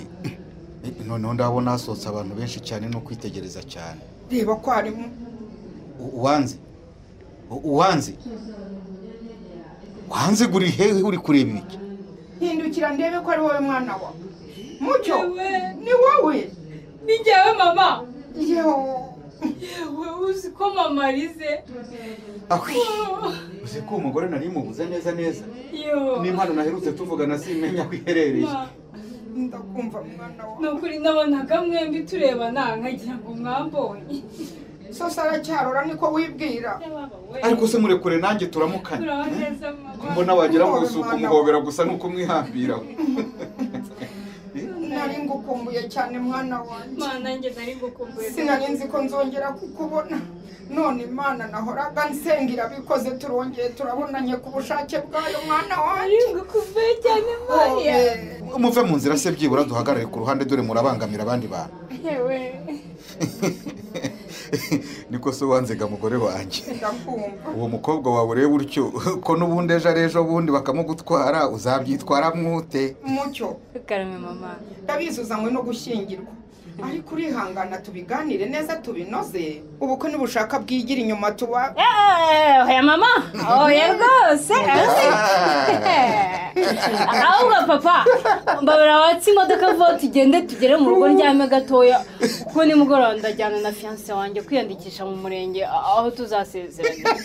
noneho ndabona hasohotse abantu benshi cyane no kwitegereza cyane. Reba ko harimo uwanze uwanze wanze guri hehe uri kureba ibiki? Hindukira ndebe ko ari wowe mwana wa Mucyo. Ni wowe? Ni njyewe mama. Yewe Yewe uzi ko mama arize. Uzi ko umugore nari mubuze neza neza. N'impano naherutse tuvugana simenya aho iherereye. Ndakumva mwana wa. Nukuri nabonaga mwembi turebana nkagira ngo mwambonye. Sose aracyarora niko wibwira. Ariko se murekure nanjye turamukanye. Mbona wagira ngo usuka umuhobera gusa nuko mwihambiraho. Nari ngukumbuye cyane mwana wanjye. Mana njye nari ngukumbuye. Sinari nzi ko nzongera kukubona. None Imana nahoraga nsengira bikoze turongeye turabonanye ku bushake bwayo mwana wanjye. Nari ngukumbuye cyane Mariya. Muve mu nzira se byibura duhagarare ku ruhande dore murabangamira abandi bantu. Yewe. Niko so wanzega mugore wanjye. Ndakumva. Uwo mukobwa wawe ureba utyo ko nubundi ejo arejo bundi bakamugutwara uzabyitwara mwute. Mucyo. Karame mama. Ndabizuzanywe no gushyingirwa. Ariko urihangana tubiganire neza tubinoze. Ubukwe nibushaka bwigira inyuma tuba. Oya mama. Oya rwose. Ahubwo papa mbabara watsi imodoka vuba tugende tugere mu rugo ndyame gatoya kuko nimugoroba ndajyana na fiancé wanjye kwiyandikisha mu murenge aho tuzasezerana.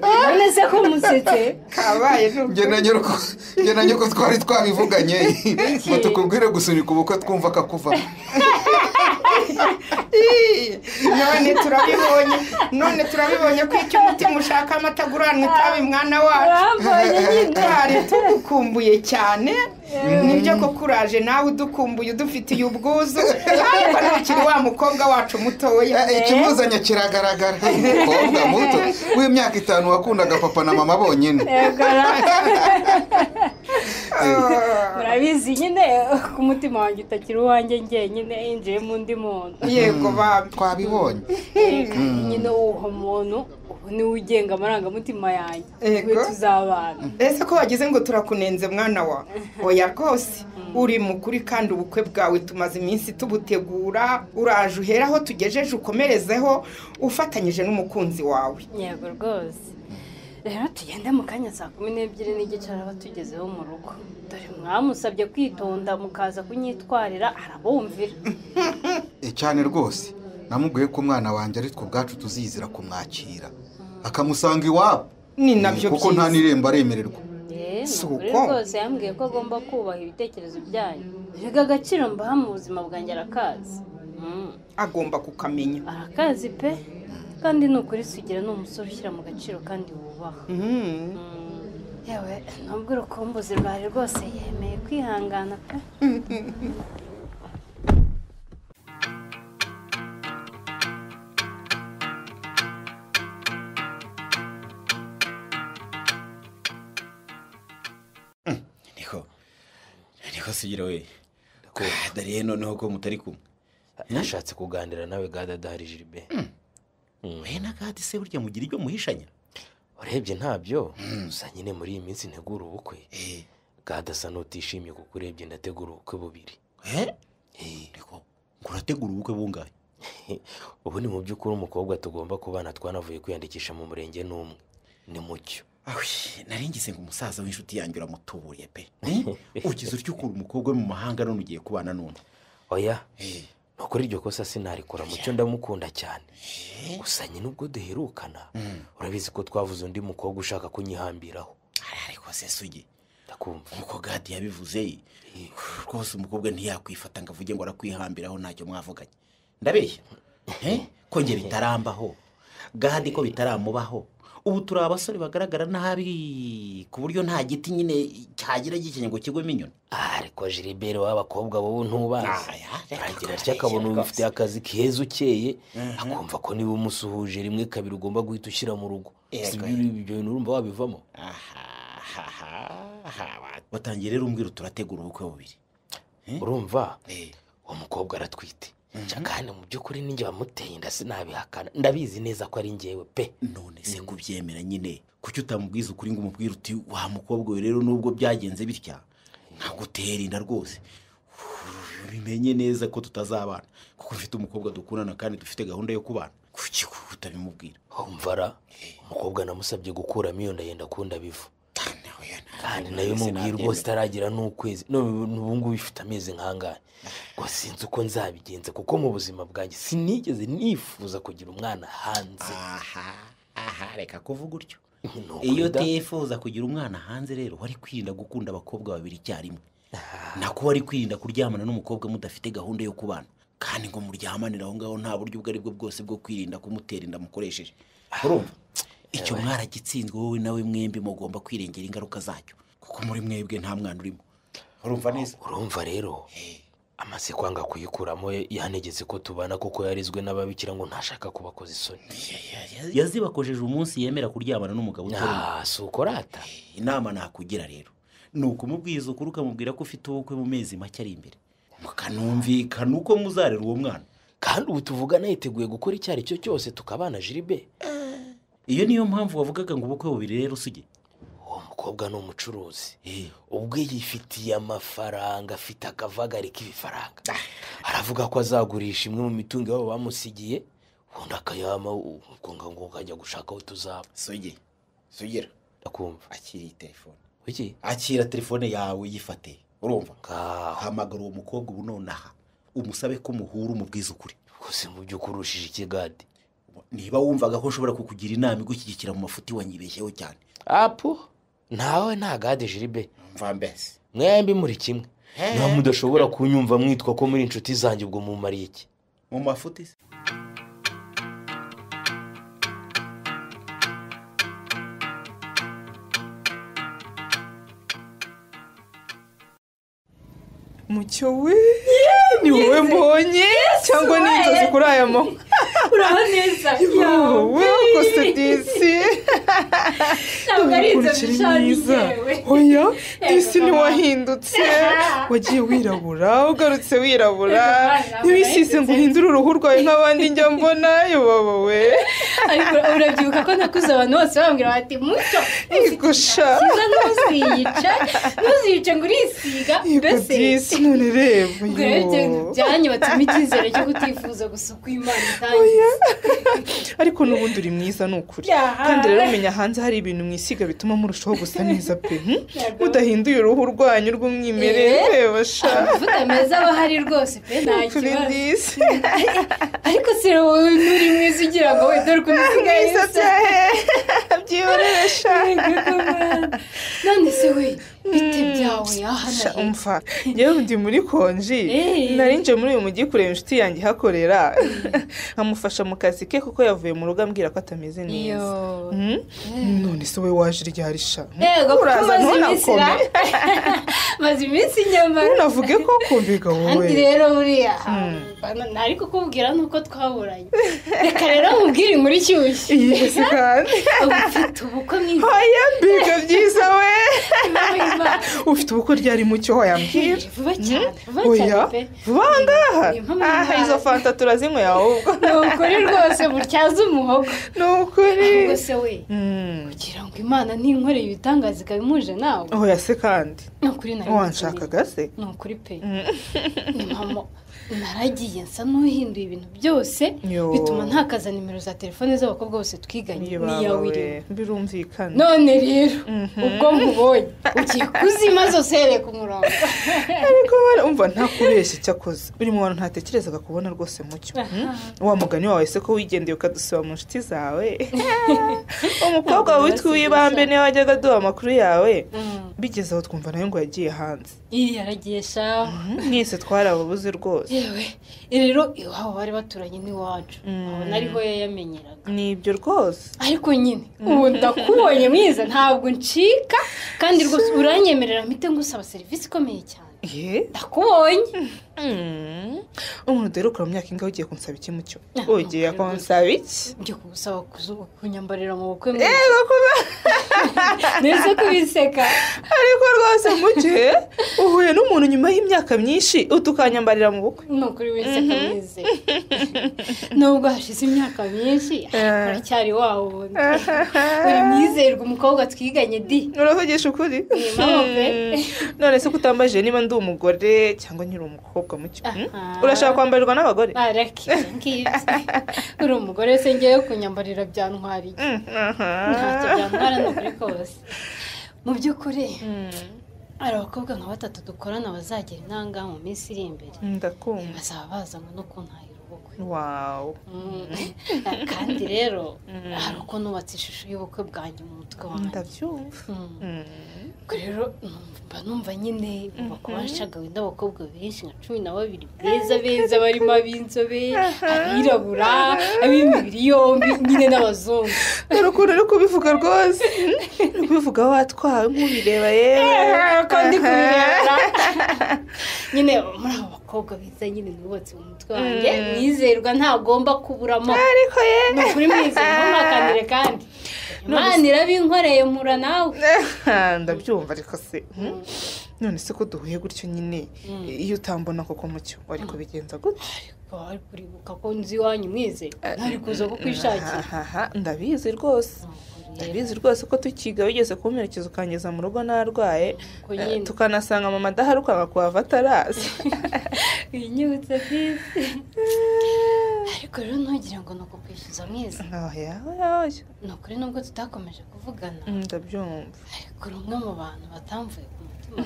None se ko musetse? Kabaye njye na nyoko twari twabivuganye ngo tukubwire gusunika ubukwe twumva kakuva. None turabibonye ko icyo umutima ushaka amataguranwa itabi mwana wacu. Twari tugukumbuye cyane. Nibyo ko kuraje nawe udukumbuye udufitiye ubwuzu. Ariko ntukiri wa mukobwa wacu mutoya. Ikimuzanye kiragaragara. Umukobwa muto w'imyaka 5 wakundaga papa na mama bonyine. Murabizi nyine ku mutima wanjye utakiri uwanjye njyenyine yinjiye mu ndi muntu. Yego baba twabibonye. Nyine uwo muntu ubu niwe ugenga amarangamutima yanjye. We tuzabana. Ese ko wagize ngo turakunenze mwana wa? Oya rwose uri mukuri kandi ubukwe bwawe tumaze iminsi tubutegura. Uraje uhera aho tugejeje ukomerezeho ufatanyije n'umukunzi wawe. Yego rwose. Rero tugende mu kanya saa 12:15 araba tugezeho mu rugo. Dore mwamusabye kwitonda mukaza kunyitwarira arabumvira. Cyane rwose. Namubwiye ko umwana wanjye ari twe ubwacu tuzizira kumwakira. Akamusanga iwabo. Ni nabyo kuko nta niremba aremererwa. Suko rwose yambwiye ko agomba kubaha ibitekerezo byanyu. Rega agaciro mbaha mu buzima bwanjye arakazi. Agomba kukamenya. Arakazi pe. Kandi nukuri Sugira ni umusore ushyira mu gaciro kandi wubaha. Yewe nubwo urukumbuzi rwari rwose yemeye kwihangana pe. Niko Sugira we. Dariye noneho ko mutari kumwe. Nashatse kuganira nawe Gada dahari Gilbert. We na Gadi se burya mugira ibyo muhishanya? Urebye ntabyo. Gusa nyine muri iyi minsi ntegura ubukwe. Gada asa n'utishimye kuko urebye ndategura ubukwe bubiri. Niko urategura ubukwe bungahe? Ubu ni mu by'ukuri umukobwa tugomba kubana twanavuye kwiyandikisha mu murenge n'umwe. Ni Mucyo. Naringize ngo umusaza w'inshuti yanjye uramutuburiye pe. Ugize utyo ukura umukobwa mu mahanga none ugiye kubana n'undi. Oya. Nukuri iryo kosa sinarikora Mucyo ndamukunda cyane. Gusa nyine ubwo duherukana urabizi ko twavuze undi mukobwa ushaka kunyihambiraho. Ariko se Sugi ndakumva nkuko Gadi yabivuze rwose umukobwa ntiyakwifata ngo avuge ngo arakwihambiraho ntacyo mwavuganye. Ndabeshya? Ko nge bitarambaho. Gadi ko bitaramubaho. Ubu turi abasore bagaragara nabi ku buryo nta giti nyine cyagira gikenye ngo kigwemo inyoni. Ariko Gilbert w'abakobwa bo ntubazi. Aragira atya akabona ufite akazi keza ukeye akumva ko niba umusuhuje rimwe kabiri ugomba guhita ushyira mu rugo. Ibyo bintu urumva wabivamo? Watangiye rero umbwira turategura ubukwe bubiri. Urumva uwo mukobwa aratwite. Kandi mu by'ukuri ninjye wamuteye inda sinabihakana. Ndabizi neza ko ari njyewe pe. None se kubyemera nyine kuki utamubwiza ukuri ngo umubwire uti wa mukobwa we rero nubwo byagenze bitya nkagutera inda rwose bimenye neza ko tutazabana kuko mfite umukobwa dukundana kandi dufite gahunda yo kubana. Kuki utabimubwira? Umvara umukobwa namusabye gukuramo iyo nda yenda kunda bivu. Kandi nayo mubwiye rwose itaragira n'ukwezi, none ubu ngubu ifite amezi nk'angahe. Ngo sinzi uko nzabigenza kuko mu buzima bwanjye sinigeze nifuza kugira umwana hanze. Aha, reka kuvuga utyo. Iyo utifuza kugira umwana hanze rero wari kwirinda gukunda abakobwa babiri icyarimwe. Nako wari kwirinda kuryamana n'umukobwa mudafite gahunda yo kubana. Kandi ngo muryamanire aho ngaho nta buryo ubwo aribwo bwose bwo kwirinda kumutera inda mukoresheje. Urumva? Icyo mwaragitsinzwe wowe nawe mwembi mugomba kwirengera ingaruka zacyo kuko muri mwebwe nta mwana urimo. Urumva neza? Urumva rero amaze kwanga kuyikuramo yanegeze ko tubana kuko yarizwe n'ababikira ngo ntashaka kubakoza isoni. Yazibakojeje umunsi yemera kuryamana n'umugabo utari. Si ukorata. Inama nakugira rero ni ukumubwiza ukuri ukamubwira ko ufite ubukwe mu mezi make ari imbere, mukanumvikana uko muzarera uwo mwana. Kandi ubu tuvugana yiteguye gukora icyo ari cyo cyose tukabana Jiribe. Iyo niyo mpamvu wavugaga ngo ubukwe bubiri rero usuge. Uwo mukobwa ni umucuruzi, ubwe yifitiye amafaranga, afite akavagari k'ibifaranga. Aravuga ko azagurisha imwe mu mitungo yabo bamusigiye, ubundi akayama ubwo ngo akajya gushaka aho tuzaba. Suge, sugira ndakumva. Akira iyi telefone. Iki? Akira telefone yawe yifate. Urumva? Hamagara uwo mukobwa ubu nonaha, umusabe ko muhura umubwiza ukuri. Rwose mu by'ukuri urushije ikigade. Niba wumvaga ko ushobora kukugira inama igushyigikira mu mafuti wanyibeshyeho cyane. Apu nawe nta gade Jiribe. Mva mbese mwembi muri kimwe. Niba mudashobora kunyumva mwitwa ko muri inshuti zanjye ubwo mumariye iki? Mu mafuti se? Mucyo we, ni wowe mbonye cyangwa ni inzozi kuri aya manywa? Uraho neza. Wowe kose disi. Ntabwo ari inzozi mwiza. Oya, disi ntiwahindutse. Wagiye wirabura, ugarutse wirabura. Ntiwisize ngo uhindure uruhu rwawe nk'abandi njya mbona yobawe. Ariko urabyibuka ko nakuze abantu bose bambwira bati Mucyo, igusha. Ntuziyice, ntuziyice ngo urisiga. Mbese none reba yo. Byanyubatsemo icyizere cyo kutifuza gusuka Imana itangiye. Ariko n'ubundi uri mwiza ni ukuri. Kandi rero menya hanze hari ibintu mwisiga bituma murushaho gusa neza pe. Mudahinduye uruhu rwanyu rw'umwimerere reba sha. Amavuta meza aba ahari rwose pe nta kibazo. Ariko se wowe nturi mwiza ugira ngo we dore ukuntu usigaye usa. Byihorere sha. None se we bite byawe aha? Umva yewe ndi muri konji, narinje muri uyu mujyi kureba inshuti yanjye ihakorera, nkamufasha mu kazi ke kuko yavuye mu rugo ambwira ko atameze neza. None se we waje ryari sha? Uraza ntunakome. Maze iminsi nyamara ntunavuge ko kumbiga wowe. Kandi rero buriya nari kukubwira nuko twaburanye. Reka rero nkubwire inkuru ishyushye. Iyihe se kandi? Ufite ubukwe mwiza. Oya mbiga byiza we. Ufite ubukwe ryari Mucyo wayambwira? Vuba cyane, vuba cyane pe. Vuba ngaha? Aha izo fanta turazinyweye ahubwo. Ni ukuri rwose butyaza umuhogo. Ni ukuri. Ahubwo se we kugira ngo Imana ntinkoreye ibitangaza ikabimuje nawe. Oya se kandi. Ni ukuri nari wanshakaga se? Ni ukuri pe. Ni mama naragiye nsa n'uhinduye ibintu byose bituma ntakaza nimero za telefone z'abakobwa bose twiganye niyawe irimo. Birumvikana. None rero ubwo nkubonye ugiye kuzima zose hereye ku murongo. Ariko umva ntakubeshya icyakoze uri mu bantu ntatekerezaga kubona rwose Mucyo. Wa mugani wawe se ko wigendeye ukadusiba mu nshuti zawe. Umukobwa witwa Uwibambe niwe wajyaga aduha amakuru yawe, bigeze aho twumva nawe ngo yagiye hanze. Yaragiye sha. Mwese twarababuze rwose. Yewe rero iwabo bari baturanye n'iwacu, abona ariho yayamenyeraga. Nibyo rwose. Ariko nyine ubu ndakubonye mwiza ntabwo ncika, kandi rwose uranyemerera mpite ngusaba serivisi ikomeye cyane. Ndakubonye. Umuntu dore ukora mu myaka ingahe ugiye kunsaba iki Mucyo? Ugiye kunsaba iki? Ngiye kugusaba kunyambarira mu bukwe mwiza. Yego kuba. Nese kubiseka. Ariko rwose Mucyo uhuye n'umuntu nyuma y'imyaka myinshi utukanyambarira mu bukwe. Ni ukuri wiseka mwize. Nubwo hashize imyaka myinshi uracyari wawe ubundi. Uri mwizerwa umukobwa twiganye di. Uravugisha ukuri? Ni mama pe. None se kutambajije niba ndi umugore cyangwa nkiri umukobwa Mucyo? Urashaka kwambarirwa n'abagore? Uri umugore se ngewe kunyambarira byantwariye. Ntacyo byantwara ni ukuri kose. Mu by'ukuri hari abakobwa nka batatu dukorana bazagera intanga mu minsi iri imbere. Ndakumva. Bazaba bazanywe no kuntahira ubukwe. Wow. Kandi rero hari uko nubatse ishusho y'ubukwe bwanjye mu mutwe wanjye. Ndabyumva. Rero mba numva nyine kuba nshagawe n'abakobwa benshi nka 12 beza beza barimo ab'inzobe, abirabura, ab'imibiri yombi nyine n'abazungu. Dore ukuntu uri kubivuga rwose. Uri kubivuga watwawe nk'ubireba yewe. Ko ndi kubireba. Nyine muri abo bakobwa beza nyine nubatse mu mutwe wanjye Mwizerwa ntagomba kuburamo. Ariko ye. Ni ukuri Mwizerwa ntumakanire kandi. Imana irabinkoreye mpura nawe. Ndabyumva ariko se. None se ko duhuye gutyo nyine iyo utambona koko Mucyo wari kubigenza gute? Ariko uribuka ko nzi iwanyu Mwize ntari kuza kukwishakira. Ndabizi rwose. Ndabizi rwose ko tukiga wigeze kumperekeza ukangeza mu rugo narwaye tukanasanga mama adahari ukanga kuhava ataraza. Winyibutse bisi. Ariko rero ntugira ngo ni ukukwishyuza Mwize. Oya oya. Ni ukuri nubwo tutakomeje kuvugana. Ndabyumva. Ariko uri umwe mu bantu batamvuye ku mutima.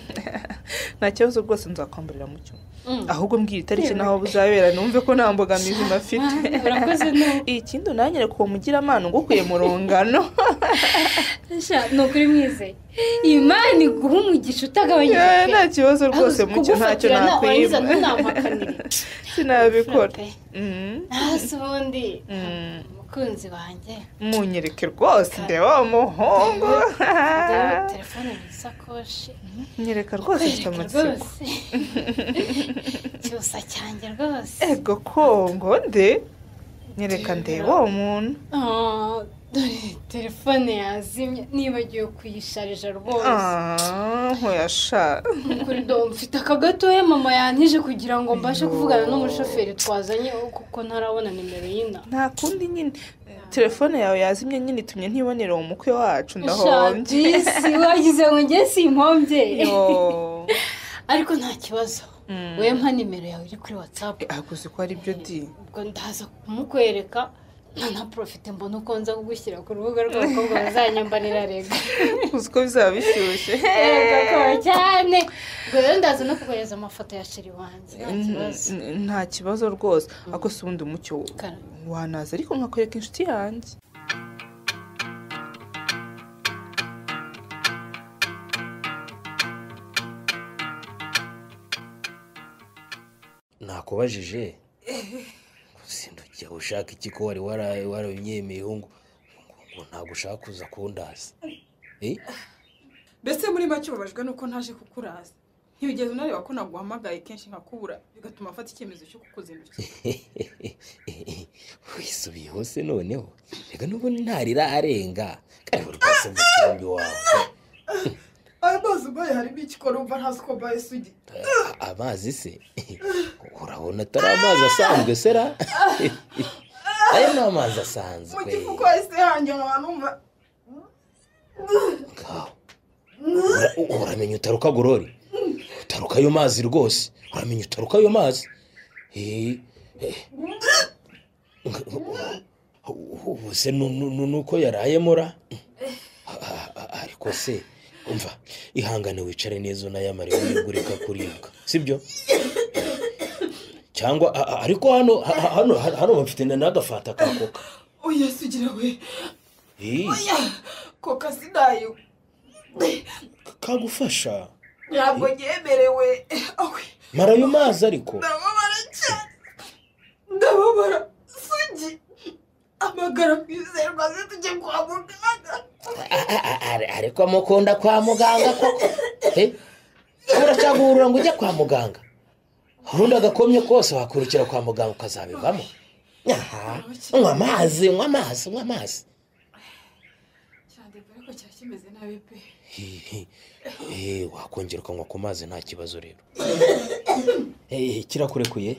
Nta kibazo rwose nzakwambarira Mucyo. Ahubwo mbwira itariki naho buzabera numve ko nta mbogamizi mafite. Urakoze no. Ikindi unanyereka uwo mugiramana ngukuye mu rungano. Ni ukuri Mwize. Imana iguha umugisha utagabanyije. Nta kibazo rwose Mucyo ntacyo nakwima. Sinabikora. Hasi ubundi umukunzi wanjye munyereke rwose ndeba umuhungu. Telefone mu isakoshi. Nyereka rwose mfite amatsiko. Cyusa cyanjye rwose. Ego kongo nde nyereka ndeba uwo muntu. Dore telefone yazimye nibagiwe kuyisharija rwose. Hoya sha. Kuri do mfite akagatoya mama yantije kugira ngo mbashe kuvugana n'umushoferi twazanye kuko ntarabona nimero y'ina. Nta kundi nyine telefone yawe yazimye nyine itumye ntibonera uwo mukwe wacu ndahombye. Sha wagize ngo nge simpombye. Ariko nta kibazo. Wewe mpa nimero yawe iri kuri WhatsApp. Aguze ko ari byo di. Ubwo ndaza kumukwereka. Na profite mbona uko nza kugushyira ku rubuga rw'abakobwa bazanyambarira rega. Uzi ko bizaba bishyushye. Yego cyane. Ubwo rero ndaza no kukohereza amafoto ya sheri wanjye. Nta kibazo rwose. Ako si ubundi Mucyo wanaza ariko nkakwereka inshuti yanjye. Nakubajije sindukiye ushaka iki ko wari warabinyemeye ngo ntabwo ushaka kuza kundaza. Mbese muri make ubabajwe nuko ntaje kukuraza. Ntibigeze unareba ko naguhamagaye kenshi nkakubura bigatuma afata icyemezo cyo kukuzindukira. Wisubiye hose noneho. Reka n'ubundi ntarira arenga. Kandi rwose mutumbi wawe. Amazi ubaye harimo ikikora umva ntazi ko mbaye isugi. Amazi se? Urabona atari amazi asanzwe sera? Ayo ni amazi asanzwe. Mu gifuko hahise hanjye nkaba numva. Uramenya utaruka gorori. Utaruka ayo mazi rwose. Uramenya utaruka ayo mazi. Ubu se nuko yarayemura? Ariko se umva ihangane wicare neza unayamare wigurika kuribwa sibyo? Cyangwa ariko hano hano hano bafite n'agafata ka koka. Oya sugira we. Oya koka sinayo. Kagufasha. Ntabwo nyemerewe. Mara ayo mazi ariko. Ndababara cyane. Ndababara sugi. Amagara Mwizerwa se tujye kwa muganga. Ariko mukunda kwa muganga koko. Uracagurura ngo ujye kwa muganga. Urundi agakomye kose wakurukira kwa muganga ukazabivamo. Aha, unywa amazi, unywa amazi, unywa amazi. Cyane ariko cyakimeze nabi pe. Wakongera ukanywa ku mazi nta kibazo rero. Kirakurekuye?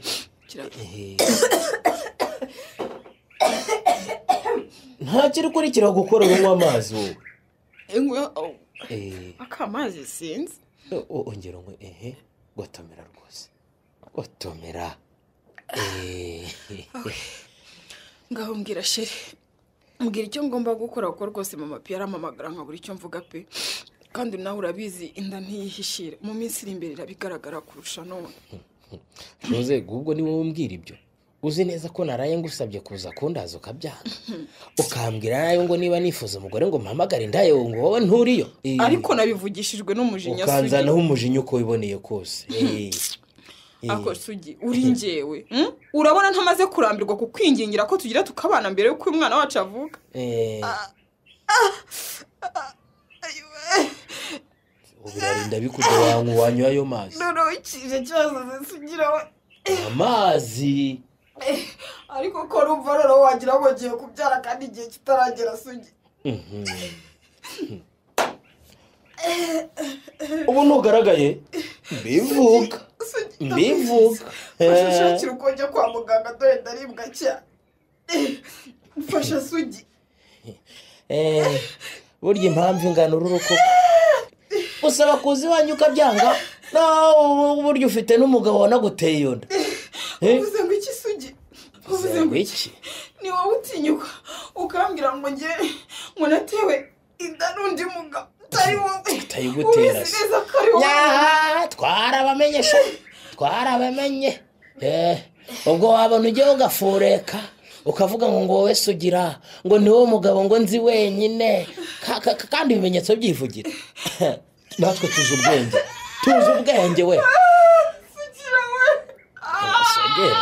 Nta kiri kurikira gukora unywa amazi wowe. Akamazi sinzi. Ongera unywe gotomera rwose. Gotomera. Ngaho mbwira sheri. Mbwira icyo ngomba gukora kuko rwose mama Pierre ampamagara nkabura icyo mvuga pe. Kandi nawe urabizi inda ntiyihishira, mu minsi iri imbere irabigaragara kurusha none. Jose, ubwo ni wowe umbwira ibyo? Uzi neza ko naraye ngusabye kuza kundaza ukabyanga, ukambwira nayo ngo niba nifuza umugore ngo mpamagare ndayo ngo wowe nturiyo. Ariko nabivugishijwe n'umujinya Sugi. Ukanzanaho umujinya uko wiboneye kose. Ako Sugi, uri njyewe urabona ntamaze kurambirwa kukwingingira ko tugira tukabana mbere yuko umwana wacu avuka. Ubirarinda bikude wanywa ayo mazi. Noneho ikije kibazo Sugira we. Amazi ariko ko rumva rero wagira ngo ngiye kubyara kandi igihe kitaragera Sugi. Ubu ntugaragaye mbivuga mbivuga. Fasha shakira uko njya kwa muganga dore ndaribwa cyane. Fasha Sugi. Burya impamvu ingana ururoko usaba kuza iwanyu ukabyanga, nawe burya ufite n'umugabo wanaguteye iyo nda. Uvuze ngo iki Sugi? Uvuze ngo iki? Ni wowe utinyuka ukambwira ngo nge ngo natewe inda n'undi mugabo utari wowe. Utayigutera se. Twarabamenye sha, twarabamenye. Ubwo wabona ugiye ugafureka ukavuga ngo ngo wowe Sugira ngo ni wowe mugabo ngo nzi wenyine, kandi ibimenyetso byivugira. Natwe tuzi ubwenge, tuzi ubwenge we. Sugira we. Sugira.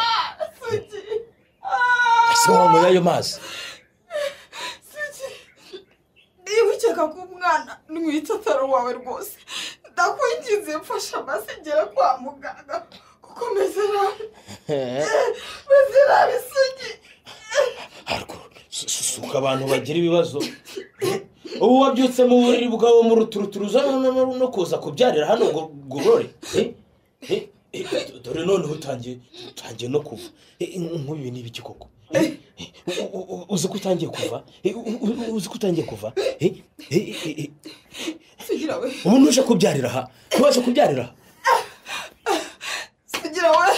Ese wanyweye ayo mazi? Sugi, niba ukeka ko umwana ntwite atari uwawe rwose, ndakwinginze mfasha amazi ngere kwa muganga kuko meze nabi. Meze nabi Sugi. Ariko suka abantu bagira ibibazo. Ubu wabyutse mu buriri bwawe mu ruturuturuza no kuza kubyarira hano ngo gorore. Dore noneho utangiye no kuva. Nk'ubu ni ibiki koko? Uzi ko utangiye kuva? Uzi ko utangiye kuva? Sugira we. Ubu ntuje kubyarira aha. Ntubaje kubyarira aha. Sugira we.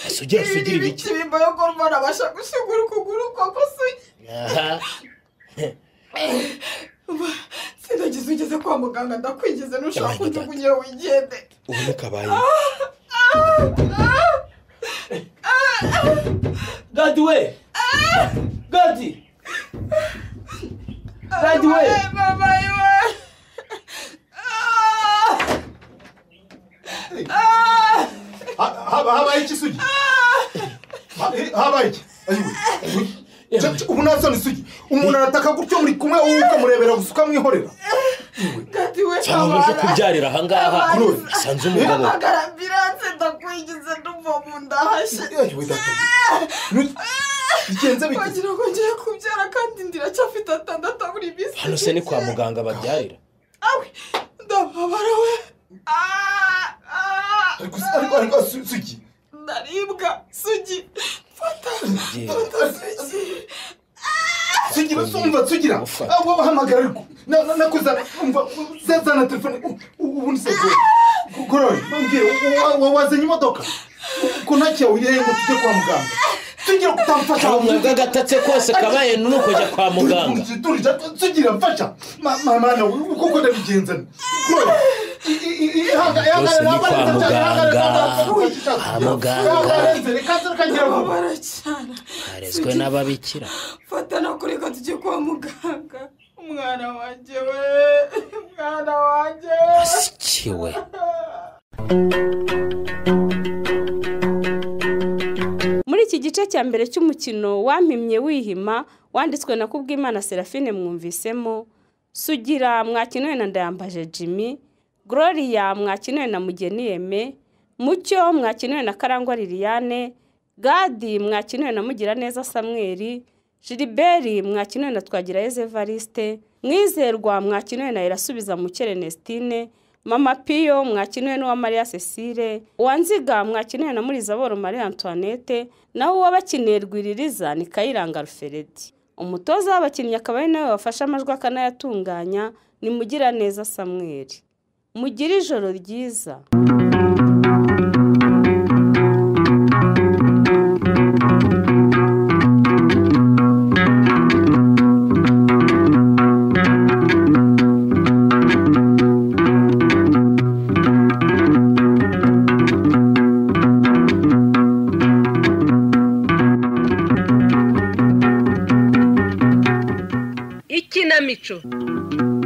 Sugira Sugira ibiki? Ibimba yo kormana basha gushigura ukuguru koko Sugi. Aha. Sindagize ugeze kwa muganga ndakwigeze nushaka kunjugunyira wigende. Ubu nikabaye. Gadi we! Gadi! Gadi we! Mama iwe! Habaye iki Sugi? Habaye iki? Ayiwe. Ubu nta Sugi. Umuntu arataka gutyo muri kumwe wowe ukamurebera gusa ukamwihorera. Gadi we! Cyangwa uje kubyarira aha ngaha sanze umugabo. Hamagara ambulance ndakwigize ndumva mu nda hashye. Ayiwe data. Bigenze bite? Wagira ngo ngiye kubyara kandi ndiracyafite 6 buri minsi. Hano se ni kwa muganga babyarira? Awe ndababara we. Ariko Sugi. Ndaribwa Sugi. Fata. Fata Sugi. Sugira umva Sugira. Abo bahamagara ariko nakuza umva zana telefone ubundi se gorore mbwira wazanye imodoka ko ntacyo wiriye ngo tujye kwa muganga. Sugira kutamfasha mwebwe agatatse kose kabaye nuko kujya kwa muganga. Sugira mfasha mama uko ndabigenza. Gorore Byose ni kwa muganga. Kwa muganga. Harezwe n'ababikira. Fata no kureka tujye kwa muganga. Umwana wanjye we, umwana wanjye. Asikiwe. Muri iki gice cya mbere cy'umukino wampimye wihima wanditswe na Kubwimana Serafine mwumvisemo Sugira mwakinuwe na Ndayambaje Jimmy, Gloria mwakinuwe na Mugeni Aime, Mucyo mwakinuwe na Karangwa Liliane, Gadi mwakinuwe na Mugiraneza Samuel, Gilbert mwakinuwe na Twagirayezu Evariste, Mwizerwa mwakinuwe na Irasubiza Mukere Nestine, Mama Piyo mwakinuwe n'uwa Maria Cecile, Uwanziga mwakinuwe na Murizaboro Marie Antoinette, naho uwabakiniye Rwiririza ni Kayiranga Alfred. Umutoza w'abakinnyi akaba ari nawe wafashe amajwi akanayatunganya ni Mugiraneza Samuel. Mugire ijoro ryiza. Ikinamico.